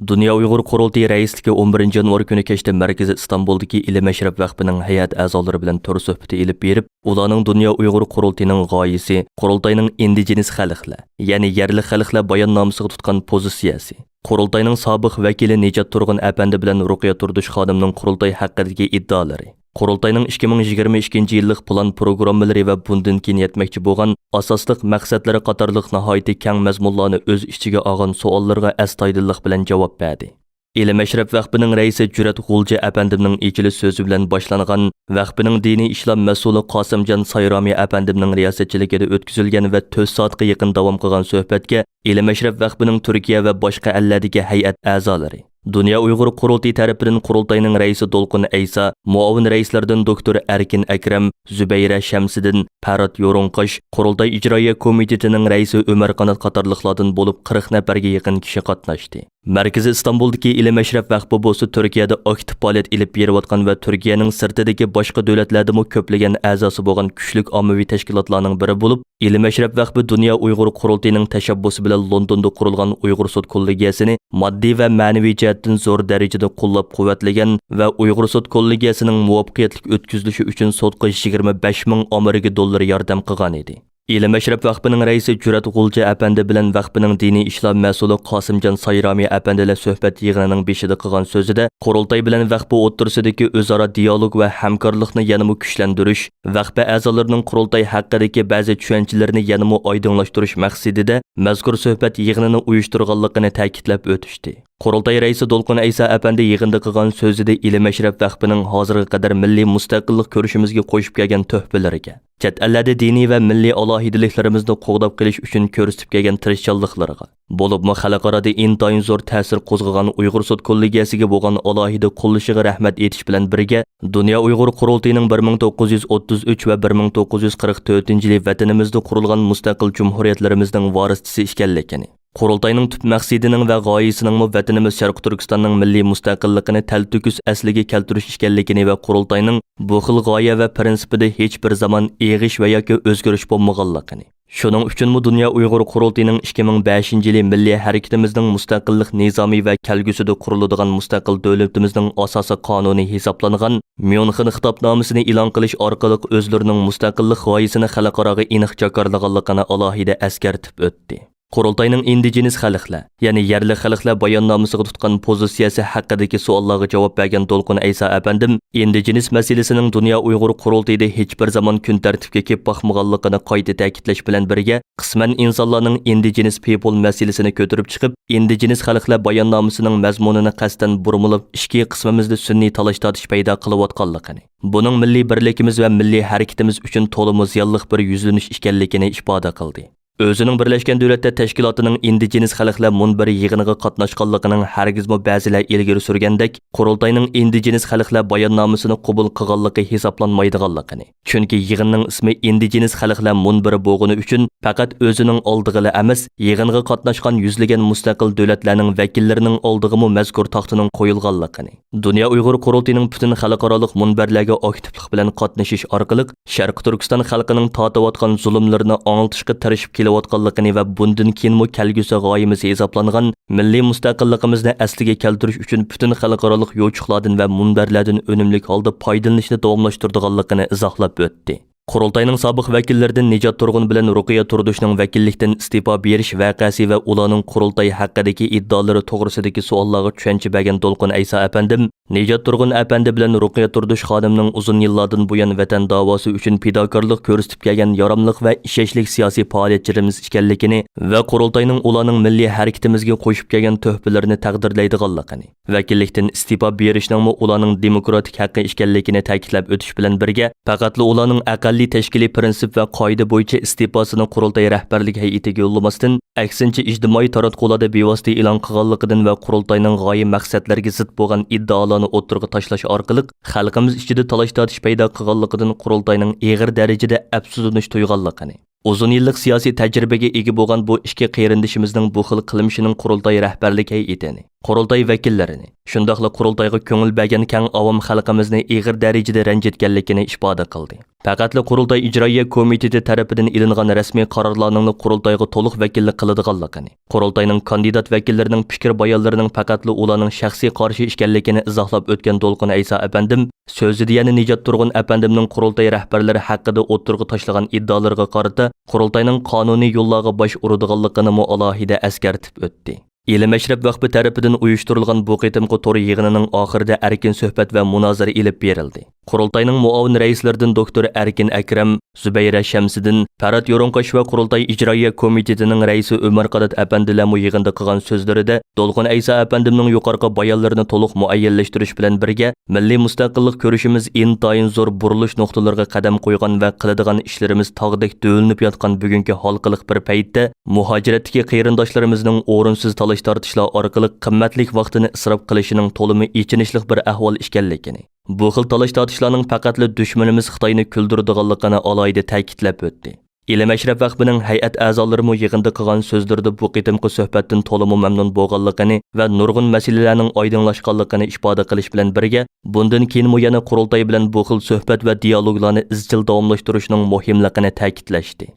دۇنيا ئۇيغۇر قۇرۇلتىيى رەئىسلىكى ئون بىرىنچى يانۋار كۈنى كەچتە مەركىزى ئىستانبۇلدىكى ئىلىم ئەشرەپ ۋەقپىنىڭ ھەيئەت ئەزالىرى بىلەن تور سۆھبىتى ئېلىپ بېرىپ، ئۇلارنىڭ دۇنيا ئۇيغۇر قۇرۇلتىيىنىڭ غايىسى، قۇرۇلتاينىڭ ئىندىجېنىس خەلقلەر، يەنى يەرلىك خەلقلەر باياننامىسىغا تۇتقان پوزىتسىيەسى، قۇرۇلتاينىڭ سابىق ۋەكىلى نىجات تۇرغۇن ئەپەندى بىلەن رۇقىيە تۇردۇش خانىمنىڭ قۇرۇلتاي ھەققىدىكى ئىددىئالىرى، قۇرۇلتاينىڭ ئىككى مىڭ يىگىرمە ئىككىنچى يىللىق پىلان پروگراممىلىرى ۋە بۇندىن كېيىن يەتمەكچى بولغان ئاساسلىق مەقسەتلىرى قاتارلىق ناھايىتى كەڭ مەزمۇنلارنى ئۆز ئىچىگە ئالغان سوئاللىرىغا ئەستايىدىللىق بىلەن جاۋاب بەردى. ئىلىم ئەشرەپ ۋەقپىنىڭ رەئىسى جۈرئەت غۇلجا ئەپەندىمنىڭ ئېچىلىش سۆزى بىلەن باشلانغان ۋەقپىنىڭ دىنىي ئىشلار مەسئۇلى قاسىمجان سايرامى ئەپەندىمنىڭ رىياسەتچىلىكىدە ئۆتكۈزۈلگەن ۋە تۆت سائەتكە يېقىن داۋام قىلغان سۆھبەتكە ئىلىم ئەشرەپ ۋەقپىنىڭ تۈركىيە ۋە باشقا ئەللەردىكى ھەيئەت ئەزالىرى، دۇنيا ئۇيغۇر قۇرۇلتىيى تەرىپىدىن قۇرۇلتاينىڭ رەئىسى دولقۇن ئەيسا، مۇئاۋىن رەئىسلەردىن دوكتور ئەركىن ئەكرەم، زۇبەيرە شەمسىدىن، پەرھات يورۇڭقاش، قۇرۇلتاي ئىجرائىيە كومىتېتىنىڭ رەئىسى ئۆمەر قانات قاتارلىقلاردىن بولۇپ قىرىق نەپەرگە يېقىن كىشى قاتناشتى. مەركىزى ئىستانبۇلدىكى ئىلىم ئەشرەپ ۋەقپى بولسا تۈركىيەدە ئاكتىپ پائالىيەت ئېلىپ بېرىۋاتقان ۋە تۈركىيەنىڭ سىرتىدىكى باشقا دۆلەتلەردىمۇ كۆپلىگەن ئەزاسى بولغان كۈچلۈك ئاممىۋى تەشكىلاتلارنىڭ بىرى بولۇپ، ئىلىم ئەشرەپ ۋەقپى دۇنيا ئۇيغۇر قۇرۇلتىيىنىڭ تەشەببۇسى بىلەن لوندوندا قۇرۇلغان ئۇيغۇر سوت كوللېگىيەسىنى ماددىي ۋە مەنىۋى جەھەتتىن زور دەرىجىدە قوللاپ-قۇۋۋەتلىگەن ۋە ئۇيغۇر سوت كوللېگىيەسىنىڭ مۇۋەپپەقىيەتلىك ئۆتكۈزۈلۈشى ئۈچۈن سوتقا يىگىرمە بەش مىڭ ئامېرىكا دوللىرى ياردەم قىلغان ئىدى. ئىلىم ئەشرەپ ۋەقپىنىڭ رەئىسى جۈرئەت غۇلجا ئەپەندى بىلەن ۋەقپىنىڭ دىنىي ئىشلار مەسئۇلى قاسىمجان سايرامى ئەپەندىلەر سۆھبەت يىغىنىنىڭ بېشىدا قىلغان سۆزىدە، قۇرۇلتاي بىلەن ۋەقپى ئوتتۇرىسىدىكى ئۆزئارا دىيالوگ ۋە ھەمكارلىقنى يەنىمۇ كۈچلەندۈرۈش، ۋەقپە ئەزالىرىنىڭ قۇرۇلتاي ھەققىدىكى بەزى چۈشەنچىلىرىنى يەنىمۇ ئايدىڭلاشتۇرۇش مەقسىتىدە مەزكۇر سۆھبەت يىغىنىنى ئۇيۇشتۇرغانلىقىنى تەكىتلەپ ئۆتۈشتى. قۇرۇلتاي رەئىسى دولقۇن ئەيسا ئەپەندى يىغىندا قىلغان سۆزىدە ئىلىم ئەشرەپ ۋەقپىنىڭ ھازىرغا قەدەر مىللىي مۇستەقىللىق كۈرىشىمىزگە قوشۇپ كەلگەن تۆھپىلىرىگە، چەت ئەللەردە دىنىي ۋە مىللىي ئالاھىدىلىكلىرىمىزنى قوغداپ قېلىش ئۈچۈن كۆرسىتىپ كەلگەن تىرىشچانلىقلىرىغا، بولۇپمۇ خەلقئارادا ئىنتايىن زور تەسىر قوزغىغان ئۇيغۇر سوت كوللېگىيەسىگە بولغان ئالاھىدە قوللىشىغا رەھمەت ئېيتىش بىلەن بىرگە، دۇنيا ئۇيغۇر قۇرۇلتىيىنىڭ بىر مىڭ توققۇز يۈز ئوتتۇز ئۈچ ۋە بىر مىڭ توققۇز يۈز قىرىق تۆتىنچى يىلى ۋەتىنىمىزدە قۇرۇلغان مۇستەقىل جۇمھۇرىيەتلىرىمىزنىڭ ۋارىسچىسى ئىكەنلىكىنى، قۇرۇلتاينىڭ تۈپ مەقسىتىنىڭ ۋە غايىسىنىڭمۇ ۋەتىنىمىز شەرقىي تۈركىستاننىڭ مىللىي مۇستەقىللىقىنى تەلتۆكۈس ئەسلىگە كەلتۈرۈش ئىكەنلىكىنى ۋە قۇرۇلتاينىڭ بۇ خىل غايە ۋە پىرىنسىپىدا ھېچبىر زامان ئېغىش ۋە ياكى ئۆزگىرىش بولمىغانلىقىنى، شۇنىڭ ئۈچۈنمۇ دۇنيا ئۇيغۇر قۇرۇلتىيىنىڭ ئىككى مىڭ بەشىنچى يىلى مىللىي ھەرىكىتىمىزنىڭ مۇستەقىللىق نىزامى ۋە كەلگۈسىدە قۇرۇلىدىغان مۇستەقىل دۆلىتىمىزنىڭ ئاساسىي قانۇنى ھېسابلانغان ميۇنخېن خىتابنامىسىنى ئېلان قىلىش ئارقىلىق ئۆزلىرىنىڭ مۇستەقىللىق غايىسىنى خەلقئاراغا ئېنىق جاكارلىغانلىقىنى ئالاھىدە ئەسكەرتىپ ئۆتتى. قۇرۇلتاينىڭ ئىندىجېنىس خەلقلەر، يەنى يەرلىك خەلقلەر باياننامىسىغا تۇتقان پوزىتسىيەسى ھەققىدىكى سوئاللارغا جاۋاب بەرگەن دولقۇن ئەيسا ئەپەندىم ئىندىجېنىس مەسىلىسىنىڭ دۇنيا ئۇيغۇر قۇرۇلتىيىدا ھېچبىر زامان كۈن تەرتىپكە كېلىپ باقمىغانلىقىنى قايتا تەكىتلەش بىلەن بىرگە، قىسمەن ئىنسانلارنىڭ ئىندىجېنىس پىپول مەسىلىسىنى كۆتۈرۈپ چىقىپ، ئىندىجېنىس خەلقلەر باياننامىسىنىڭ مەزمۇنىنى قەستەن بۇرمىلاپ، ئىچكى قىسمىمىزدا سۈنئىي تالاش-تارتىش پەيدا قىلىۋاتقانلىقىنى، بۇنىڭ مىللىي بىرلىكىمىز ۋە مىللىي ھەرىكىتىمىز ئۈچۈن تولىمۇ زىيانلىق بىر يۈزلىنىش ئىكەنلىكىنى ئىپادە قىلدى. ئۆزىنىڭ بىرلەشكەن دۆلەتلەر تەشكىلاتىنىڭ ئىندىجېنىس خەلقلەر مۇنبىرى يىغىنىغا قاتناشقانلىقىنىڭ ھەرگىزمۇ بەزىلەر ئىلگىرى سۈرگەندەك قۇرۇلتاينىڭ ئىندىجېنىس خەلقلەر باياننامىسىنى قوبۇل قىلغانلىقى ھېسابلانمايدىغانلىقىنى، چۈنكى يىغىننىڭ ئىسمى ئىندىجېنىس خەلقلەر مۇنبىرى بولغىنى ئۈچۈن پەقەت ئۆزىنىڭ ئالدىغىلا ئەمەس، يىغىنغا قاتناشقان يۈزلىگەن مۇستەقىل دۆلەتلەرنىڭ ۋەكىللىرىنىڭ ئالدىغىمۇ مەزكۇر تاختىنىڭ قويۇلغانلىقىنى، دۇنيا ئۇيغۇر قۇرۇلتىيىنىڭ پۈتۈن خەلقئارالىق مۇنبەرلەرگە ئاكتىپلىق بىلەن قاتنىشىش ئارقىلىق شەرقىي تۈركىستان خەلقىنىڭ تارتىۋاتقان زۇلۇملىرىنى ئاڭلىتىشقا تىرىشىپ كېلىۋاتقانلىقىنى ۋە بۇندىن كېيىنمۇ كەلگۈسى غايىمىز ھېسابلانغان مىللىي مۇستەقىللىقىمىزنى ئەسلىگە كەلتۈرۈش ئۈچۈن پۈتۈن خەلقئارالىق يوچۇقلاردىن ۋە مۇنبەرلەردىن ئۈنۈملۈك ھالدا پايدىلىنىشنى داۋاملاشتۇرىدىغانلىقىنى ئىزاھلاپ ئۆتتى. قۇرۇلتاينىڭ سابىق ۋەكىللىرىدىن نىجات تۇرغۇن بىلەن رۇقىيە تۇردۇشنىڭ ۋەكىللىكتىن ئىستېپا بېرىش ۋەقەسى ۋە ئۇلارنىڭ قۇرۇلتاي ھەققىدىكى ئىددىئالىرى توغرىسىدىكى سوئاللارغا چۈشەنچە بەرگەن دولقۇن ئەيسا ئەپەندىم، نىجات تۇرغۇن ئەپەندى بىلەن رۇقىيە تۇردۇش خانىمنىڭ ئۇزۇن يىللاردىن بۇيان ۋەتەن داۋاسى ئۈچۈن پىداكارلىق كۆرسىتىپ كەلگەن ياراملىق ۋە ئىشەنچلىك سىياسىي پائالىيەتچىلىرىمىز ئىكەنلىكىنى ۋە قۇرۇلتاينىڭ ئۇلارنىڭ مىللىي ھەرىكىتىمىزگە قوشۇپ كەلگەن تۆھپىلىرىنى تەقدىرلەيدىغانلىقىنى، ۋەكىللىكتىن ئىستېپا بېرىشنىڭمۇ ئۇلارنىڭ دېموكراتىك ھەققى ئىكەنلىكىنى تەكىتلەپ ئۆتۈش بىلەن بىرگە، پەقەتلا ئۇلارنىڭ ئەقەللىي تەشكىلىي پىرىنسىپ ۋە قائىدە بويىچە ئىستېپاسىنى قۇرۇلتاي رەھبەرلىك ھەيئىتىگە يوللىماستىن، ئەكسىنچە ئىجتىمائىي تاراتقۇلاردا بىۋاسىتە ئېلان قىلغانلىقىدىن ۋە قۇرۇلتاينىڭ غايە مەقسەتلىرىگە زىت بولغان ئىددىئالارنى ئوتتۇرىغا تاشلاش ئارقىلىق خەلقىمىز ئىچىدە تالاش-تارتىش پەيدا قىلغانلىقىدىن قۇرۇلتاينىڭ ئېغىر دەرىجىدە ئەپسۇسلىنىش تۇيغانلىقىنى، ئۇزۇن يىللىق سىياسىي تەجرىبىگە ئىگە بولغان بۇ ئىككى قېرىندىشىمىزنىڭ بۇ خىل قىلمىشىنىڭ قۇرۇلتاي رەھبەرلىك ھەيئىتىنى، قۇرۇلتاي ۋەكىللىرىنى، شۇنداقلا قۇرۇلتايغا كۆڭۈل بەرگەن كەڭ ئاۋام خەلقىمىزنى ئېغىر دەرىجىدە رەنجىتكەنلىكىنى ئىپادە قىلدى. پەقەتلا قۇرۇلتاي ئىجرائىيە كومىتېتى تەرىپىدىن ئېلىنغان رەسمىي قارارلارنىڭلا قۇرۇلتايغا تولۇق ۋەكىللىك قىلىدىغانلىقىنى، قۇرۇلتاينىڭ كاندىدات ۋەكىللىرىنىڭ پىكىر بايانلىرىنىڭ پەقەتلا ئۇلارنىڭ شەخسىي قارىشى ئىكەنلىكىنى ئىزاھلاپ ئۆتكەن دولقۇن ئەيسا ئەپەندىم، سۆزىدە يەنە نىجات تۇرغۇن ئەپەندىمنىڭ قۇرۇلتاي رەھبەرلىرى ھەققىدە ئوتتۇرىغا تاشلىغان ئىددىئالىرىغا قارىتا قۇرۇلتاينىڭ قانۇنىي يوللارغا باش ئۇرىدىغانلىقىنىمۇ ئالاھىدە ئەسكەرتىپ ئۆتتى. ئىلىم ئەشرەپ ۋەقپى تەرىپىدىن ئۇيۇشتۇرۇلغان بۇ قېتىمقى تور يىغىنىنىڭ ئاخىرىدا ئەركىن سۆھبەت ۋە مۇنازىرە ئېلىپ بېرىلدى. قۇرۇلتاينىڭ مۇئاۋىن رەئىسلىرىدىن دوكتور ئەركىن ئەكرەم، زۇبەيرە شەمسىدىن، پەرھات يورۇنقاش ۋە قۇرۇلتاي ئىجرائىيە كومىتېتىنىڭ رەئىسى ئۆمەر قانات ئەپەندىلەرمۇ يىغىندا قىلغان سۆزلىرىدە، دولقۇن ئەيسا ئەپەندىمنىڭ يۇقىرىقى بايانلىرىنى تولۇق مۇئەييەنلەشتۈرۈش بىلەن بىرگە، مىللىي مۇستەقىللىق كۈرىشىمىز ئىنتايىن زور بۇرۇلۇش نۇقتىلىرىغا قەدەم قويغان ۋە قىلىدىغان ئىشلىرىمىز تاغدەك دۆۋىلىنىپ ياتقان بۈگۈنكى ھالقىلىق بىر پەيتتە، مۇھاجىرەتتىكى قېرىنداشلىرىمىزنىڭ ئورۇنسىز تالاش-تارتىشلار ئارقىلىق قىممەتلىك ۋاقتىنى ئىسراپ قىلىشىنىڭ تولىمۇ ئېچىنىشلىق بىر ئەھۋال ئىكەنلىكىنى، بۇ خىل تالاش-تارتىشلارنىڭ پەقەتلا دۈشمىنىمىز خىتاينى كۈلدۈرىدىغانلىقىنى ئالاھىدە تەكىتلەپ ئۆتتى. ئىلىم ئەشرەپ ۋەقپىنىڭ ھەيئەت ئەزالىرىمۇ يىغىندا قىلغان سۆزلىرىدە بۇ قېتىمقى سۆھبەتتىن تولىمۇ مەمنۇن بولغانلىقىنى ۋە نۇرغۇن مەسىلىلەرنىڭ ئايدىڭلاشقانلىقىنى ئىپادە قىلىش بىلەن بىرگە، بۇندىن كېيىنمۇ يەنە قۇرۇلتاي بىلەن بۇ خىل سۆھبەت ۋە دىيالوگلارنى ئىزچىل داۋاملاشتۇرۇشنىڭ مۇھىملىقىنى تەكىتلەشتى.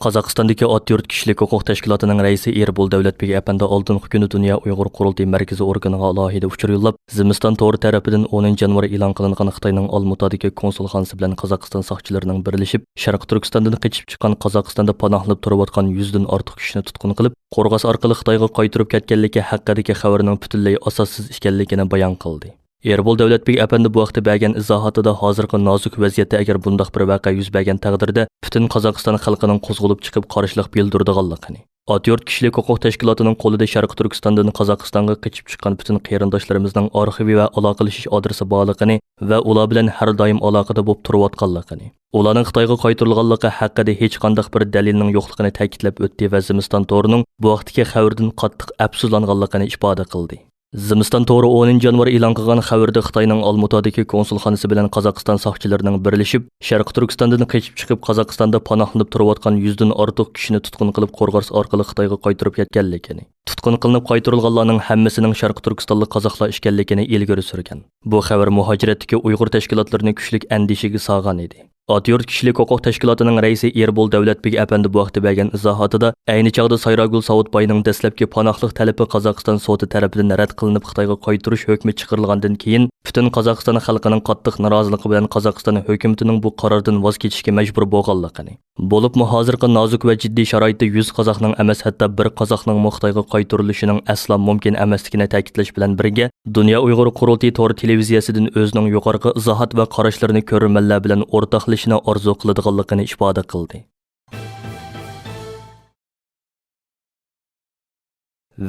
قازاقىستاندىكى ئات يۇرت كىشىلىك ھوقۇق تەشكىلاتىنىڭ رەئىسى ئېربول دەۋلەتبېگ ئەپەندى ئالدىنقى كۈنى دۇنيا ئۇيغۇر قۇرۇلتىيى مەركىزىي ئورگىنىغا ئالاھىدە ئۇچۇر يوللاپ، زىمىستان تورى تەرىپىدىن ئونىنچى يانۋار ئېلان قىلىنغان خىتاينىڭ ئالمۇتادىكى كونسۇلخانىسى بىلەن قازاقىستان ساقچىلىرىنىڭ بىرلىشىپ، شەرقىي تۈركىستاندىن قېچىپ چىققان، قازاقىستاندا پاناھلىنىپ تۇرۇۋاتقان يۈزدىن ئارتۇق كىشىنى تۇتقۇن قىلىپ، قورغاس ئارقىلىق خىتايغا قايتۇرۇپ كەتكەنلىكى ھەققىدىكى خەۋىرىنىڭ پۈتۈنلەي ئاساسسىز ئىكەنلىكىنى بايان قىلدى. ئېربول دەۋلەتبېگ ئەپەندى بۇ ھەقتە بەرگەن ئىزاھاتىدا، ھازىرقى نازۇك ۋەزىيەتتە ئەگەر بۇنداق بىر ۋەقە يۈز بەرگەن تەقدىردە، پۈتۈن قازاقىستان خەلقىنىڭ قوزغىلىپ چىقىپ قارشىلىق بىلدۈرىدىغانلىقىنى، ئات يۇرت كىشىلىك ھوقۇق تەشكىلاتىنىڭ قولىدا شەرقىي تۈركىستاندىن قازاقىستانغا قېچىپ چىققان پۈتۈن قېرىنداشلىرىمىزنىڭ ئارخىۋى ۋە ئالاقىلىشىش ئادرېسى بارلىقىنى ۋە ئۇلار بىلەن ھەر دائىم ئالاقىدە بولۇپ تۇرۇۋاتقانلىقىنى، ئۇلارنىڭ خىتايغا قايتۇرۇلغانلىقى ھەققىدە ھېچقانداق بىر دەلىلنىڭ يوقلۇقىنى تەكىتلەپ ئۆتتى ۋە زىمىستان تورىنىڭ بۇ ھەقتىكى خەۋىرىدىن قاتتىق ئەپسۇسلانغانلىقىنى ئىپادە قىلدى. زىمىستان تورى ئونىنچى يانۋار ئېلان قىلغان خەۋىرىدە خىتاينىڭ ئالمۇتادىكى كونسۇلخانىسى بىلەن قازاقىستان ساقچىلىرىنىڭ بىرلىشىپ، شەرقىي تۈركىستاندىن قېچىپ چىقىپ، قازاقىستاندا پاناھلىنىپ تۇرۇۋاتقان يۈزدىن ئارتۇق كىشىنى تۇتقۇن قىلىپ، قورغاس ئارقىلىق خىتايغا قايتۇرۇپ كەتكەنلىكىنى، تۇتقۇن قىلىنىپ قايتۇرۇلغانلارنىڭ ھەممىسىنىڭ شەرقىي تۈركىستانلىق قازاقلار ئىكەنلىكىنى ئىلگىرى سۈرگەن. بۇ خەۋەر مۇھاجىرەتتىكى ئۇيغۇر تەشكىلاتلىرىنى كۈچلۈك ئەندىشىگە سالغان ئىدى. ئاتا يۇرت كىشىلىك ھوقۇق تەشكىلاتىنىڭ رەئىسى ئېربول دەۋلەتبېگ ئەپەندى بۇ ھەقتە بەرگەن ئىزاھاتىدا، ئەينى چاغدا سايراگۈل ساۋۇتباينىڭ دەسلەپكى پاناھلىق تەلىپى قازاقىستان سوتى تەرىپىدىن رەت قىلىنىپ، خىتايغا قايتۇرۇش ھۆكمى چىقىرىلغاندىن كېيىن، پۈتۈن قازاقىستان خەلقىنىڭ قاتتىق نارازىلىقى بىلەن قازاقىستان ھۆكۈمىتىنىڭ بۇ قارارىدىن ۋاز كېچىشكە مەجبۇر بولغانلىقىنى، بولۇپمۇ ھازىرقى نازۇك ۋە جىددىي شارائىتتا يۈز قازاقنىڭ ئەمەس، ھەتتا بىر قازاقنىڭمۇ خىتايغا قايتۇرۇلۇشىنىڭ ئەسلا مۇمكىن ئەمەسلىكىنى تەكىتلەش بىلەن بىرگە، دۇنيا ئۇيغۇر قۇرۇلتىيى تور تېلېۋىزىيەسىدىن ئۆزىنىڭ يۇقىرىقى ئىزاھات ۋە قاراشلىرىنى كۆرۈرمەنلەر بىلەن ئورتاقلىشىشنى ئارزۇ قىلىدىغانلىقىنى ئىپادە قىلدى.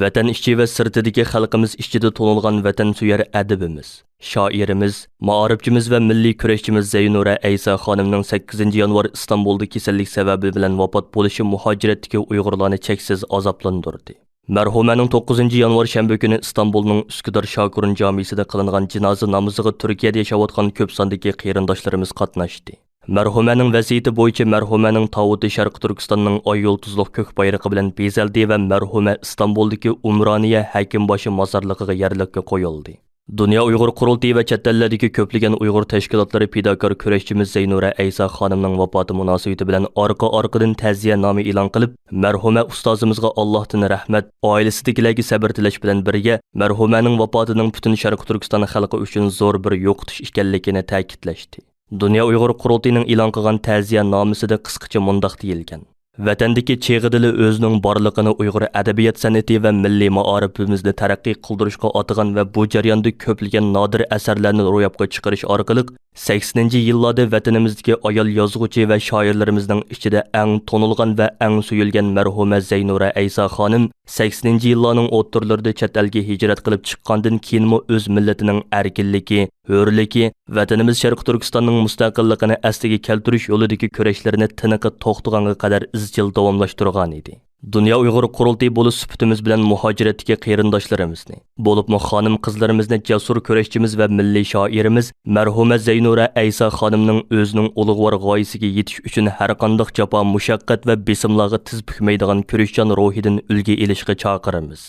ۋەتەن ئىچى ۋە سىرتىدىكى خەلقىمىز ئىچىدە تونۇلغان ۋەتەنسۆيەر ئەدىبىمىز، شائىرىمىز، مائارىپچىمىز ۋە مىللىي كۈرەشچىمىز زەينۇرە ئەيسا خانىمنىڭ سەككىزىنچى يانۋار ئىستانبۇلدا كېسەللىك سەۋەبى بىلەن ۋاپات بولۇشى مۇھاجىرەتتىكى ئۇيغۇرلارنى چەكسىز ئازابلاندۇردى. مەرھۇمەنىڭ توققۇزىنچى يانۋار شەنبە كۈنى ئىستانبۇلنىڭ ئۈسكۈدار شاكۇرۇن جامىسىدا قىلىنغان جىنازا نامىزىغا تۈركىيەدە ياشاۋاتقان كۆپ ساندىكى قېرىنداشلىرىمىز قاتناشتى. مەرھۇمەنىڭ ۋەسىيىتى بويىچە مەرھۇمەنىڭ تاۋۇتى شەرقىي تۈركىستاننىڭ ئاي يۇلتۇزلۇق كۆك بايرىقى بىلەن بېزەلدى ۋە مەرھۇمە ئىستانبۇلدىكى ئۇمرانىيە ھەكىمباشى مازارلىقىغا يەرلىككە قويۇلدى. دۇنيا ئۇيغۇر قۇرۇلتىيى ۋە چەت ئەللەردىكى كۆپلىگەن ئۇيغۇر تەشكىلاتلىرى پىداكار كۈرەشچىمىز زەينۇرە ئەيسا خانىمنىڭ ۋاپاتى مۇناسىۋىتى بىلەن ئارقا-ئارقىدىن تەزىيە نامە ئېلان قىلىپ، مەرھۇمە ئۇستازىمىزغا ئاللاھتىن رەھمەت، ئائىلىسىدىكىلەرگە سەبىر تىلەش بىلەن بىرگە، مەرھۇمەنىڭ ۋاپاتىنىڭ پۈتۈن شەرقىي تۈركىستان خەلقى ئۈچۈن زور بىر يوقىتىش ئىكەنلىكىنى تەكىتلەشتى. دۇنيا ئۇيغۇر قۇرۇلتىيىنىڭ ئېلان قىلغان تەزىيە نامىسىدە قىسقىچە مۇنداق دېيىلگەن: ۋەتەندىكى چېغىدىلا ئۆزىنىڭ بارلىقىنى ئۇيغۇر ئەدەبىيات سەنئىتى ۋە مىللىي مائارىپىمىزنى تەرەققىي قىلدۇرۇشقا ئاتىغان ۋە بۇ جەرياندا كۆپلىگەن نادىر ئەسەرلەرنى روياپقا چىقىرىش ئارقىلىق، سەكسىنىنچى يىللاردا ۋەتىنىمىزدىكى ئايال يازغۇچى ۋە شائىرلىرىمىزنىڭ ئىچىدە ئەڭ تونۇلغان ۋە ئەڭ سۆيۈلگەن مەرھۇمە زەينۇرە ئەيسا خانىم سەكسىنىنچى يىللارنىڭ ئوتتۇرىلىرىدا چەت ئەلگە ھىجرەت قىلىپ چىققاندىن كېيىنمۇ ئۆز مىللىتىنىڭ ئەركىنلىكى، ھۆرلۈكى، ۋەتىنىمىز شەرقىي تۈركىستاننىڭ مۇستەقىللىقىنى ئەسلىگە كەلتۈرۈش يولىدىكى كۈرەشلىرىنى تىنىقى توختىغانغا قەدەر ئىزچىل داۋاملاشتۇرغانىدى. دۇنيا ئۇيغۇر قۇرۇلتىيى بولۇش سۈپىتىمىز بىلەن مۇھاجىرەتتىكى قېرىنداشلىرىمىزنى، بولۇپمۇ خانىم-قىزلىرىمىزنى جەسۇر كۈرەشچىمىز ۋە مىللىي شائىرىمىز مەرھۇمە زەينۇرە ئەيسا خانىمنىڭ ئۆزىنىڭ ئۇلۇغۋار غايىسىگە يېتىش ئۈچۈن ھەرقانداق جاپا-مۇشەققەت ۋە بېسىملارغا تىز پۈكمەيدىغان كۈرەشچان روھىدىن ئۈلگە ئېلىشقا چاقىرىمىز.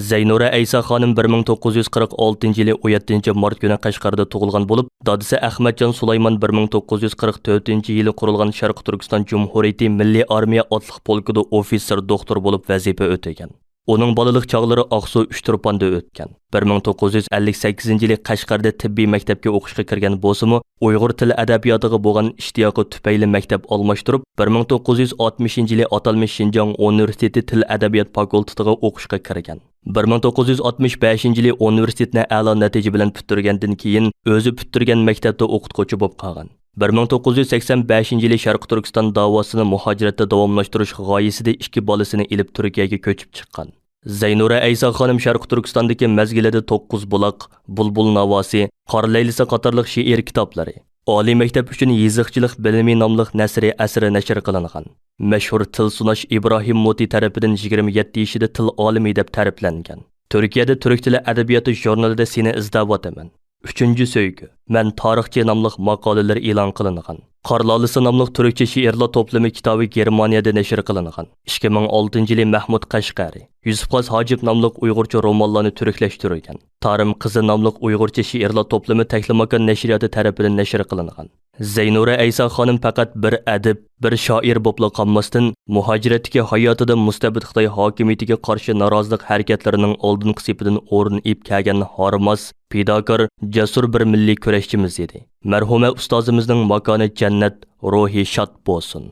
زەينۇرە ئەيسا خانىم بىر مىڭ توققۇز يۈز قىرىق ئالتىنچى يىلى ئون يەتتىنچى مارت كۈنى قەشقەردە تۇغۇلغان بولۇپ، دادىسى ئەخمەتجان سۇلايمان بىر مىڭ توققۇز يۈز قىرىق تۆتىنچى يىلى قۇرۇلغان شەرقىي تۈركىستان جۇمھۇرىيىتى مىللىي ئارمىيە ئاتلىق پولكىدا ئوفىتسېر دوختۇر بولۇپ ۋەزىپە ئۆتىگەن. ئۇنىڭ بالىلىق چاغلىرى ئاقسۇ ئۇچتۇرپاندا ئۆتكەن. بىر مىڭ توققۇز يۈز ئەللىك سەككىزىنچى يىلى قەشقەردە تىببىي مەكتەپكە ئوقۇشقا كىرگەن بولسىمۇ، ئۇيغۇر تىل ئەدەبىياتىغا بولغان ئىشتىياقى تۈپەيلى مەكتەپ ئالماشتۇرۇپ، بىر مىڭ توققۇز يۈز ئاتمىشىنچى يىلى ئاتالمىش شىنجاڭ ئۇنىۋېرسىتېتى تىل ئەدەبىيات فاكۇلتېتىغا ئوقۇشقا كىرگەن. بىر مىڭ توققۇز يۈز ئاتمىش بەشىنچى يىلى ئۇنىۋېرسىتېتنى ئەلا نەتىجە بىلەن پۈتتۈرگەندىن كېيىن، ئۆزى پۈتتۈرگەن مەكتەپتە ئوقۇتقۇچى بولۇپ قالغان. بىر مىڭ توققۇز يۈز سەكسەن بەشىنچى يىلى شەرقىي تۈركىستان داۋاسىنى مۇھاجىرەتتە داۋاملاشتۇرۇش غايىسىدە ئىككى بالىسىنى ئېلىپ تۈركىيەگە كۆچۈپ چىققان. زەينۇرە ئەيسا خانىم شەرقىي تۈركىستاندىكى مەزگىلىدە توققۇز بۇلاق، بۇلبۇل ناۋاسى، قار لەيلىسى قاتارلىق شېئىر كىتابلىرى، ئالىي مەكتەپ ئۈچۈن يېزىقچىلىق بىلىمى ناملىق نەسرىي ئەسىرى نەشر قىلىنغان. مەشھۇر تىل سۇناش ئىبراھىم موتى تەرىپىدىن يىگىرمە يەتتە يېشىدا تىل ئالىمى دەپ تەرىپلەنگەن. تۈركىيەدە تۈرك تىلى ئەدەبىياتى ژۇرنىلىدا سېنى ئىزدەۋاتىمەن، ئۈچىنچى سۆيگۈ، مەن تارىخچى ناملىق ماقالىلىرى ئېلان قىلىنغان. قار لالىسى ناملىق تۈركچە شېئىرلار توپلىمى كىتابى گېرمانىيەدە نەشر قىلىنغان. ئىككى مىڭ ئالتىنچى يىلى مەھمۇد قەشقەرى، يۈسۈپ خاس ھاجىپ ناملىق ئۇيغۇرچە رومانلارنى تۈركلەشتۈرگەن. تارىم قىزى ناملىق ئۇيغۇرچە شېئىرلار توپلىمى تەكلىماكان نەشرىياتى تەرىپىدىن نەشر قىلىنغان. زەينۇرە ئەيسا خانىم پەقەت بىر ئەدىب، بىر شائىر بولۇپلا قالماستىن، مۇھاجىرەتتىكى ھاياتىدا مۇستەبىت خىتاي ھاكىمىيىتىگە قارشى نارازىلىق ھەرىكەتلىرىنىڭ ئالدىنقى سېپىدىن ئورۇن ئېلىپ كەلگەن ھارماس، پىداكار، جەسۇر بىر مىللىي كۈرەشچىمىز ئىدى. مەرھۇمە ئۇستازىمىزنىڭ ماكانى جەننەت، روھى شاد بولسۇن!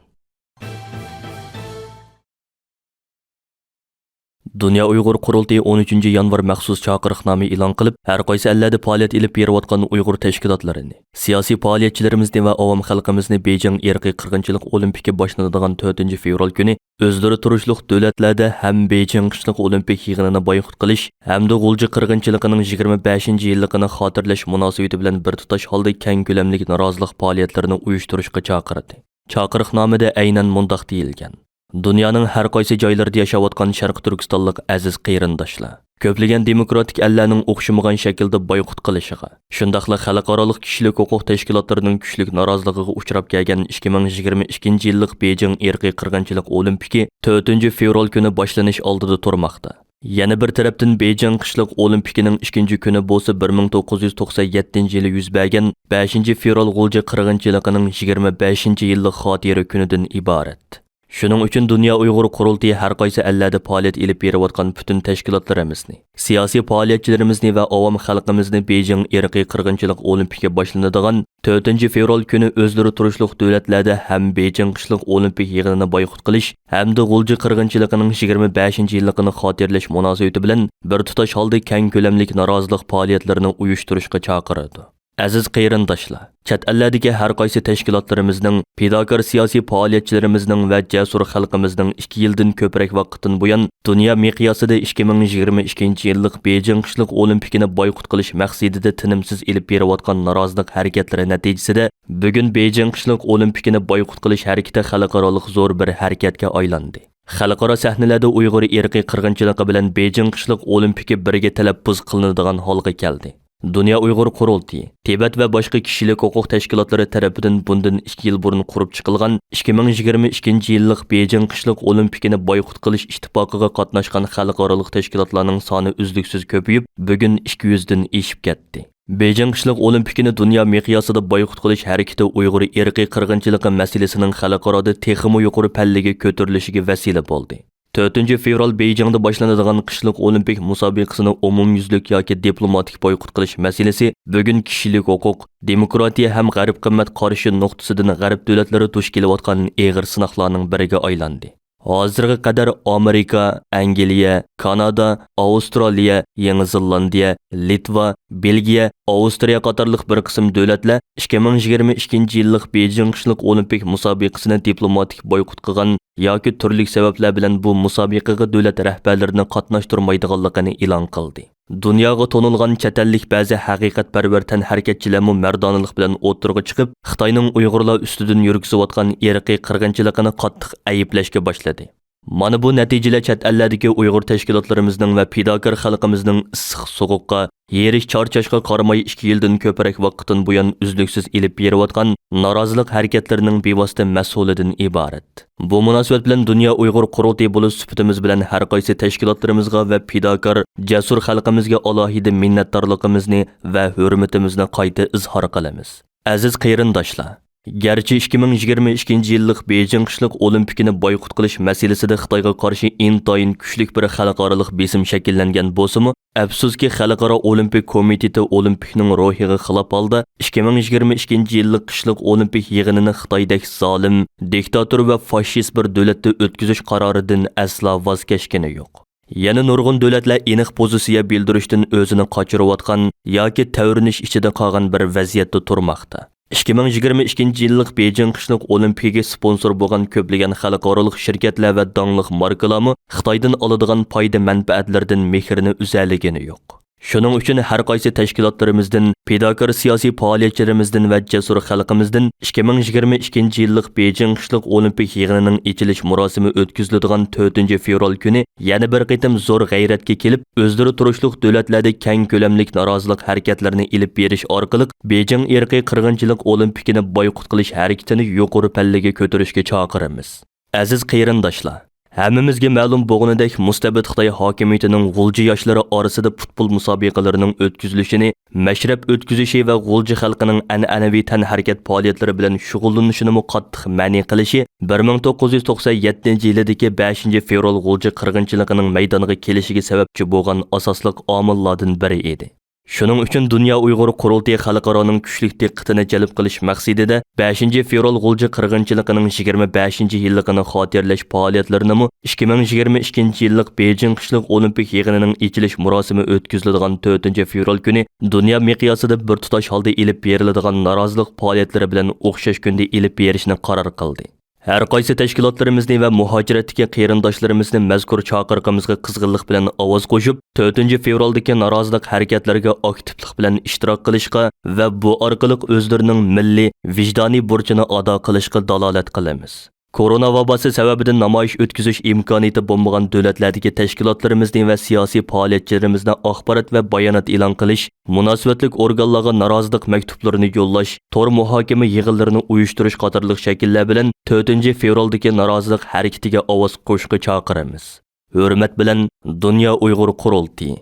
دۇنيا ئۇيغۇر قۇرۇلتىيى ئون ئۈچىنچى يانۋار مەخسۇس چاقىرىقنامە ئېلان قىلىپ، ھەر قايسى ئەللەردە پائالىيەت ئېلىپ بېرىۋاتقان ئۇيغۇر تەشكىلاتلىرىنى، سىياسىي پائالىيەتچىلىرىمىزنى ۋە ئاۋام خەلقىمىزنى بېيجىڭ ئىرقىي قىرغىنچىلىق ئولىمپىكى باشلىنىدىغان تۆتىنچى فېۋرال كۈنى ئۆزلىرى تۇرۇشلۇق دۆلەتلەردە ھەم بېيجىڭ قىشلىق ئولىمپىك يىغىنىنى بايقۇت قىلىش ھەمدە غۇلجا قىرغىنچىلىقىنىڭ يىگىرمە بەشىنچى يىللىقىنى خاتىرىلەش مۇناسىۋىتى بىلەن بىر تۇتاش ھالدا كەڭ كۆلەملىك نارازىلىق پائالىيەتلىرىنى ئۇيۇشتۇرۇشقا چاقىردى. چاقىرىقنامىدە ئەينەن مۇنداق دېيىلگەن: دۇنيانىڭ ھەر قايسى جايلىرىدا ياشاۋاتقان شەرقىي تۈركىستانلىق ئەزىز قېرىنداشلار، كۆپلىگەن دېموكراتىك ئەللەرنىڭ ئوخشىمىغان شەكىلدە بايقۇت قىلىشىغا، شۇنداقلا خەلقئارالىق كىشىلىك ھوقۇق تەشكىلاتلىرىنىڭ كۈچلۈك نارازىلىقىغا ئۇچراپ كەلگەن ئىككى مىڭ يىگىرمە ئىككىنچى يىللىق بېيجىڭ ئىرقىي قىرغىنچىلىق ئولىمپىكى تۆتىنچى فېۋرال كۈنى باشلىنىش ئالدىدا تۇرماقتا. يەنە بىر تەرەپتىن، بېيجىڭ قىشلىق ئولىمپىكىنىڭ ئىككىنچى كۈنى بولسا بىر مىڭ توققۇز يۈز توقسان يەتتىنچى يىلى يۈز بەرگەن بەشىنچى فېۋرال غۇلجا قىرغىنچىلىقىنىڭ يىگىرمە بەشىنچى يىللىق خاتىرە كۈنىدىن ئىبارەت. شۇنىڭ ئۈچۈن دۇنيا ئۇيغۇر قۇرۇلتىيى ھەر قايسى ئەللەردە پائالىيەت ئېلىپ بېرىۋاتقان پۈتۈن تەشكىلاتلىرىمىزنى، سىياسىي پائالىيەتچىلىرىمىزنى ۋە ئاۋام خەلقىمىزنى بېيجىڭ ئىرقىي قىرغىنچىلىق ئولىمپىكى باشلىنىدىغان تۆتىنچى فېۋرال كۈنى ئۆزلىرى تۇرۇشلۇق دۆلەتلەردە ھەم بېيجىڭ قىشلىق ئولىمپىك يىغىنىنى بايقۇت قىلىش ھەمدە غۇلجا قىرغىنچىلىقىنىڭ يىگىرمە بەشىنچى يىللىقىنى خاتىرىلەش مۇناسىۋىتى بىلەن بىر تۇتاش ھالدا كەڭ كۆلەملىك نارازىلىق پائالىيەتلىرىنى ئۇيۇشتۇرۇشقا چاقىرىدۇ. ئەزىز قېرىنداشلار، چەت ئەللەردىكى ھەر قايسى تەشكىلاتلىرىمىزنىڭ، پىداكار سىياسىي پائالىيەتچىلىرىمىزنىڭ ۋە جەسۇر خەلقىمىزنىڭ ئىككى يىلدىن كۆپرەك ۋاقىتتىن بۇيان دۇنيا مىقياسىدا ئىككى مىڭ يىگىرمە ئىككىنچى يىللىق بېيجىڭ قىشلىق ئولىمپىكىنى بايقۇت قىلىش مەقسىتىدە تىنىمسىز ئېلىپ بېرىۋاتقان نارازىلىق ھەرىكەتلىرى نەتىجىسىدە، بۈگۈن بېيجىڭ قىشلىق ئولىمپىكىنى بايقۇت قىلىش ھەرىكىتى خەلقئارالىق زور بىر ھەرىكەتكە ئايلاندى. خەلقئارا سەھنىلەردە ئۇيغۇر ئىرقىي قىرغىنچىلىقى بىلەن بېيجىڭ قىشلىق ئولىمپىكى بىرگە تەلەپپۇز قىلىنىدىغان ھالغا كەلدى. دۇنيا ئۇيغۇر قۇرۇلتىيى، تىبەت ۋە باشقا كىشىلىك ھوقۇق تەشكىلاتلىرى تەرىپىدىن بۇندىن ئىككى يىل بۇرۇن قۇرۇپ چىقىلغان ئىككى مىڭ يىگىرمە ئىككىنچى يىللىق بېيجىڭ قىشلىق ئولىمپىكىنى بايقۇت قىلىش ئىتتىپاقىغا قاتناشقان خەلقئارالىق تەشكىلاتلارنىڭ سانى ئۈزلۈكسىز كۆپىيىپ، بۈگۈن ئىككى يۈزدىن ئېشىپ كەتتى. بېيجىڭ قىشلىق ئولىمپىكىنى دۇنيا مىقياسىدا بايقۇت قىلىش ھەرىكىتى ئۇيغۇر ئىرقىي قىرغىنچىلىقى مەسىلىسىنىڭ خەلقئارادا تېخىمۇ يۇقىرى پەللىگە كۆتۈرۈلۈشىگە ۋەسىلە بولدى. تۆتىنچى فېۋرال بېيجىڭدا باشلىنىدىغان قىشلىق ئولىمپىك مۇسابىقىسىنى ئومۇميۈزلۈك ياكى دىپلوماتىك بايقۇت قىلىش مەسىلىسى بۈگۈن كىشىلىك ھوقۇق، دېموكراتىيە ھەم غەرب قىممەت قارىشى نۇقتىسىدىن غەرب دۆلەتلىرى دۇچ كېلىۋاتقان ئېغىر سىناقلارنىڭ بىرىگە ئايلاندى. ھازىرغا قەدەر ئامېرىكا، ئەنگلىيە، كانادا، ئاۋسترالىيە، يېڭى زېلاندىيە، لىتۋا، بېلگىيە، ئاۋسترىيە قاتارلىق بىر قىسىم دۆلەتلەر ئىككى مىڭ يىگىرمە ئىككىنچى يىللىق بېيجىڭ قىشلىق ئولىمپىك مۇسابىقىسىنى دىپلوماتىك بايقۇت قىلغان ياكى تۈرلۈك سەۋەبلەر بىلەن بۇ مۇسابىقىگە دۆلەت رەھبەرلىرىنى قاتناشتۇرمايدىغانلىقىنى ئېلان قىلدى. دۇنياغا تونۇلغان چەت ئەللىك بەزى ھەقىقەتپەرۋەر تەنھەرىكەتچىلەرمۇ مەردانىلىق بىلەن ئوتتۇرىغا چىقىپ، خىتاينىڭ ئۇيغۇرلار ئۈستىدىن يۈرگۈزۈۋاتقان ئىرقىي قىرغىنچىلىقىنى قاتتىق ئەيىبلەشكە باشلىدى. مانا بۇ نەتىجىلەر چەت ئەللەردىكى ئۇيغۇر تەشكىلاتلىرىمىزنىڭ ۋە پىداكار خەلقىمىزنىڭ ئىسسىق سوغۇققا، ھېرىش چارچاشقا قارىماي ئىككى يىلدىن كۆپرەك ۋاقىتتىن بۇيان ئۈزلۈكسىز ئېلىپ بېرىۋاتقان نارازىلىق ھەرىكەتلىرىنىڭ بىۋاسىتە مەسئۇلىدىن ئىبارەت. بۇ مۇناسىۋەت بىلەن دۇنيا ئۇيغۇر قۇرۇلتىيى بولۇش سۈپىتىمىز بىلەن ھەر قايسى تەشكىلاتلىرىمىزغا ۋە پىداكار، جەسۇر خەلقىمىزگە ئالاھىدە مىننەتدارلىقىمىزنى ۋە ھۆرمىتىمىزنى قايتا ئىزھار قىلىمىز. ئەزىز قېرىنداشلار! گەرچە ئىككى مىڭ يىگىرمە ئىككىنچى يىللىق بېيجىڭ قىشلىق ئولىمپىكىنى بايقۇت قىلىش مەسىلىسىدە خىتايغا قارشى ئىنتايىن كۈچلۈك بىر خەلقئارالىق بېسىم شەكىللەنگەن بولسىمۇ، ئەپسۇسكى، خەلقئارا ئولىمپىك كومىتېتى ئولىمپىكنىڭ روھىغا خىلاپ ھالدا ئىككى مىڭ يىگىرمە ئىككىنچى يىللىق قىشلىق ئولىمپىك يىغىنىنى خىتايدەك زالىم، دىكتاتور ۋە فاشىست بىر دۆلەتتە ئۆتكۈزۈش قارارىدىن ئەسلا ۋاز كەچكىنى يوق. يەنە نۇرغۇن دۆلەتلەر ئېنىق پوزىتسىيە بىلدۈرۈشتىن ئۆزىنى قاچۇرۇۋاتقان ياكى تەۋرىنىش ئىچىدە قالغان بىر ۋەزىيەتتە تۇرماقتا. ئىككى مىڭ يىگىرمە ئىككىنچى يىللىق بېيجىڭ قىشلىق ئولىمپىكىگە سپونسور بولغان كۆپلىگەن خەلقئارالىق شىركەتلەر ۋە داڭلىق ماركىلارمۇ خىتايدىن ئالىدىغان پايدا مەنپەئەتلىرىدىن مېھرىنى ئۈزەلىگىنى يوق. شۇنىڭ ئۈچۈن ھەر قايسى تەشكىلاتلىرىمىزدىن، پىداكار سىياسىي پائالىيەتچىلىرىمىزدىن ۋە جەسۇر خەلقىمىزدىن ئىككى مىڭ يىگىرمە ئىككىنچى يىللىق بېيجىڭ قىشلىق ئولىمپىك يىغىنىنىڭ ئېچىلىش مۇراسىمى ئۆتكۈزۈلىدىغان تۆتىنچى فېۋرال كۈنى يەنە بىر قېتىم زور غەيرەتكە كېلىپ، ئۆزلىرى تۇرۇشلۇق دۆلەتلەردە كەڭ كۆلەملىك نارازىلىق ھەرىكەتلىرىنى ئېلىپ بېرىش ئارقىلىق، بېيجىڭ ئىرقىي قىرغىنچىلىق ئولىمپىكىنى بايقۇت قىلىش ھەرىكىتىنى يۇقىرى پەللىگە كۆتۈرۈشكە چاقىرىمىز. ئەزىز قېرىنداشلار! ھەممىمىزگە مەلۇم بولغىنىدەك، مۇستەبىت خىتاي ھاكىمىيىتىنىڭ غۇلجا ياشلىرى ئارىسىدا پۇتبول مۇسابىقىلىرىنىڭ ئۆتكۈزۈلۈشىنى، مەشرەپ ئۆتكۈزۈشى ۋە غۇلجا خەلقىنىڭ ئەنئەنىۋى تەنھەرىكەت پائالىيەتلىرى بىلەن شۇغۇللىنىشىنىمۇ قاتتىق مەنئى قىلىشى بىر مىڭ توققۇز يۈز توقسان يەتتىنچى يىلىدىكى بەشىنچى فېۋرال غۇلجا قىرغىنچىلىقىنىڭ مەيدانغا كېلىشىگە سەۋەبچى بولغان ئاساسلىق ئامىللاردىن بىرى ئىدى. شۇنىڭ ئۈچۈن دۇنيا ئۇيغۇر قۇرۇلتىيى خەلقئارانىڭ كۈچلۈك دىققىتىنى جەلپ قىلىش مەقسىتىدە، بەشىنچى فېۋرال غۇلجا قىرغىنچىلىقىنىڭ يىگىرمە بەشىنچى يىللىقىنى خاتىرىلەش پائالىيەتلىرىنىمۇ ئىككى مىڭ يىگىرمە ئىككىنچى يىللىق بېيجىڭ قىشلىق ئولىمپىك يىغىنىنىڭ ئېچىلىش مۇراسىمى ئۆتكۈزۈلىدىغان تۆتىنچى فېۋرال كۈنى دۇنيا مىقياسىدا بىر تۇتاش ھالدا ئېلىپ بېرىلىدىغان نارازىلىق پائالىيەتلىرى بىلەن ئوخشاش كۈندە ئېلىپ بېرىشنى قارار قىلدى. ھەر قايسى تەشكىلاتلىرىمىزنى ۋە مۇھاجىرەتتىكى قېرىنداشلىرىمىزنى مەزكۇر چاقىرىقىمىزغا قىزغىنلىق بىلەن ئاۋاز قوشۇپ، تۆتىنچى فېۋرالدىكى نارازىلىق ھەرىكەتلىرىگە ئاكتىپلىق بىلەن ئىشتىراك قىلىشقا ۋە بۇ ئارقىلىق ئۆزلىرىنىڭ مىللىي، ۋىجدانىي بۇرچىنى ئادا قىلىشقا دالالەت قىلىمىز. كورونا ۋاباسى سەۋەبىدىن نامايىش ئۆتكۈزۈش ئىمكانىيىتى بولمىغان دۆلەتلەردىكى تەشكىلاتلىرىمىزنى ۋە سىياسىي پائالىيەتچىلىرىمىزنى ئاخبارات ۋە بايانات ئېلان قىلىش، مۇناسىۋەتلىك ئورگانلارغا نارازىلىق مەكتۇپلىرىنى يوللاش، تور مۇھاكىمە يىغىنلىرىنى ئۇيۇشتۇرۇش قاتارلىق شەكىللەر بىلەن تۆتىنچى فېۋرالدىكى نارازىلىق ھەرىكىتىگە ئاۋاز قوشۇشقا چاقىرىمىز. ھۆرمەت بىلەن، دۇنيا ئۇيغۇر قۇرۇلتىيى.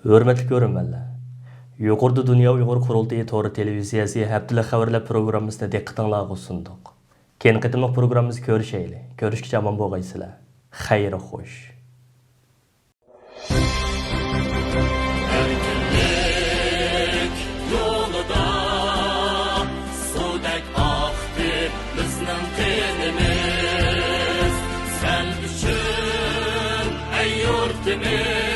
ھۆرمەتلىك كۆرۈرمەنلەر، يۇقىرىدا دۇنيا ئۇيغۇر قۇرۇلتىيى تور تېلېۋىزىيەسى ھەپتىلىك خەۋەرلەر پروگراممىسىنى دىققىتىڭلارغا سۇندۇق. كېيىنكى قېتىملىق پروگراممىمىزدا كۆرۈشەيلى. كۆرۈشكىچە ئامان بولغايسىلەر. خەير خوش. ئەركىنلىك يولىدا سۇدەك ئاقتى بىزنىڭ قېنىمىز. سەن ئۈچۈن، ئەي يۇرتىمىز.